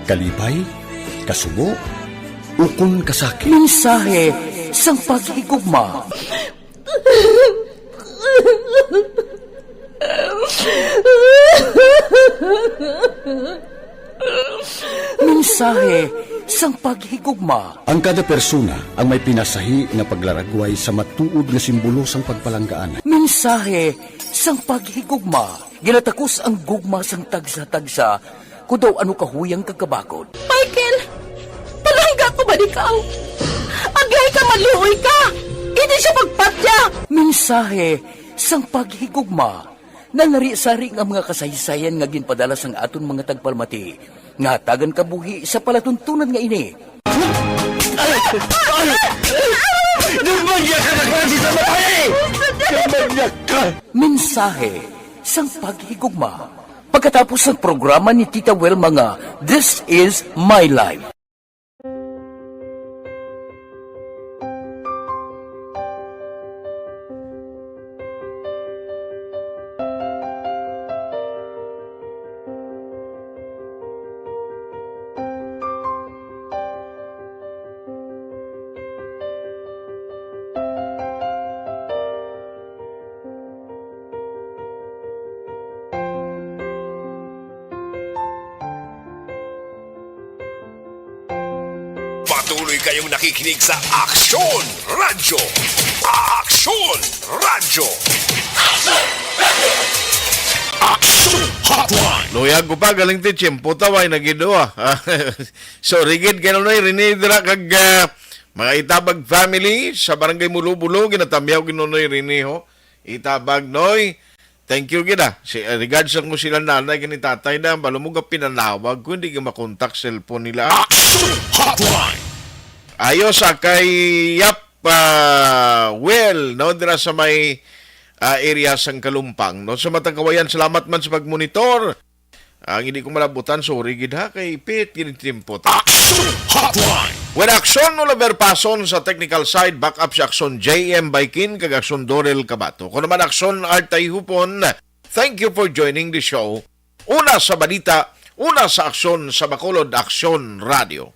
Kalipay? Kasubo? Ukon kasakit? Mensahe sang paghigugma. Mensahe sang paghigugma. Ang kada persona ang may pinasahi nga paglaragway sa matuod nga simbolo sang pagpalanggaan. Mensahe sang paghigugma. Ginatakos ang gugma sang tagsa-tagsa, kon daw ano kahuyang kag kabakod. Michael, palangga ko ba ikaw? Agay ka, maluoy ka! Hindi siya pagpatya! Mensahe sang paghigugma. Nalari-sari nga mga kasaysayan nga ginpadala sang aton mga tagpalamati nga hatagan kabuhi sa palatuntunan nga ini. Demonyakal ka, klase sa babae! Demonyakal! Mensahe sang paghigugma. Pagkatapos sang programa ni Tita Wilma nga This Is My Life. Patuloy kayong nakikinig sa Aksyon Radyo. Aksyon Radyo. Aksyon Hotline. Luyag ko pa, galing ti tiyempo, taway na gid, oh, ah. Sorry gid kay Nonoy Rene dira kag, ah, mga Itabag family sa Barangay Mulo-Bulo, ginatamyaw gid Nonoy Rene, ho. Itabag, Noy. Thank you gid, ah. Si, ah, regards ako sila nanay kani tatay na, balo mo ga pinanawag ko, hindi ka makontak cellphone nila. Action Hotline. Ayo sa kay Yap, ah, well, no, dira sa may, ah, area sang Kalumpang, no. Sa matag kawayan, salamat man sa pagmonitor. Ang hindi ko malabutan, sorry gid ha, kay pit gid ang tiempo ta. Action Hotline. With Action Oliver Pason sa technical side, back up si Action J M Baikin kag Action Dorel Kabato. Ko naman Action Artay Hupon, thank you for joining the show. Una sa balita, una sa aksyon sa Bacolod, Action Radio.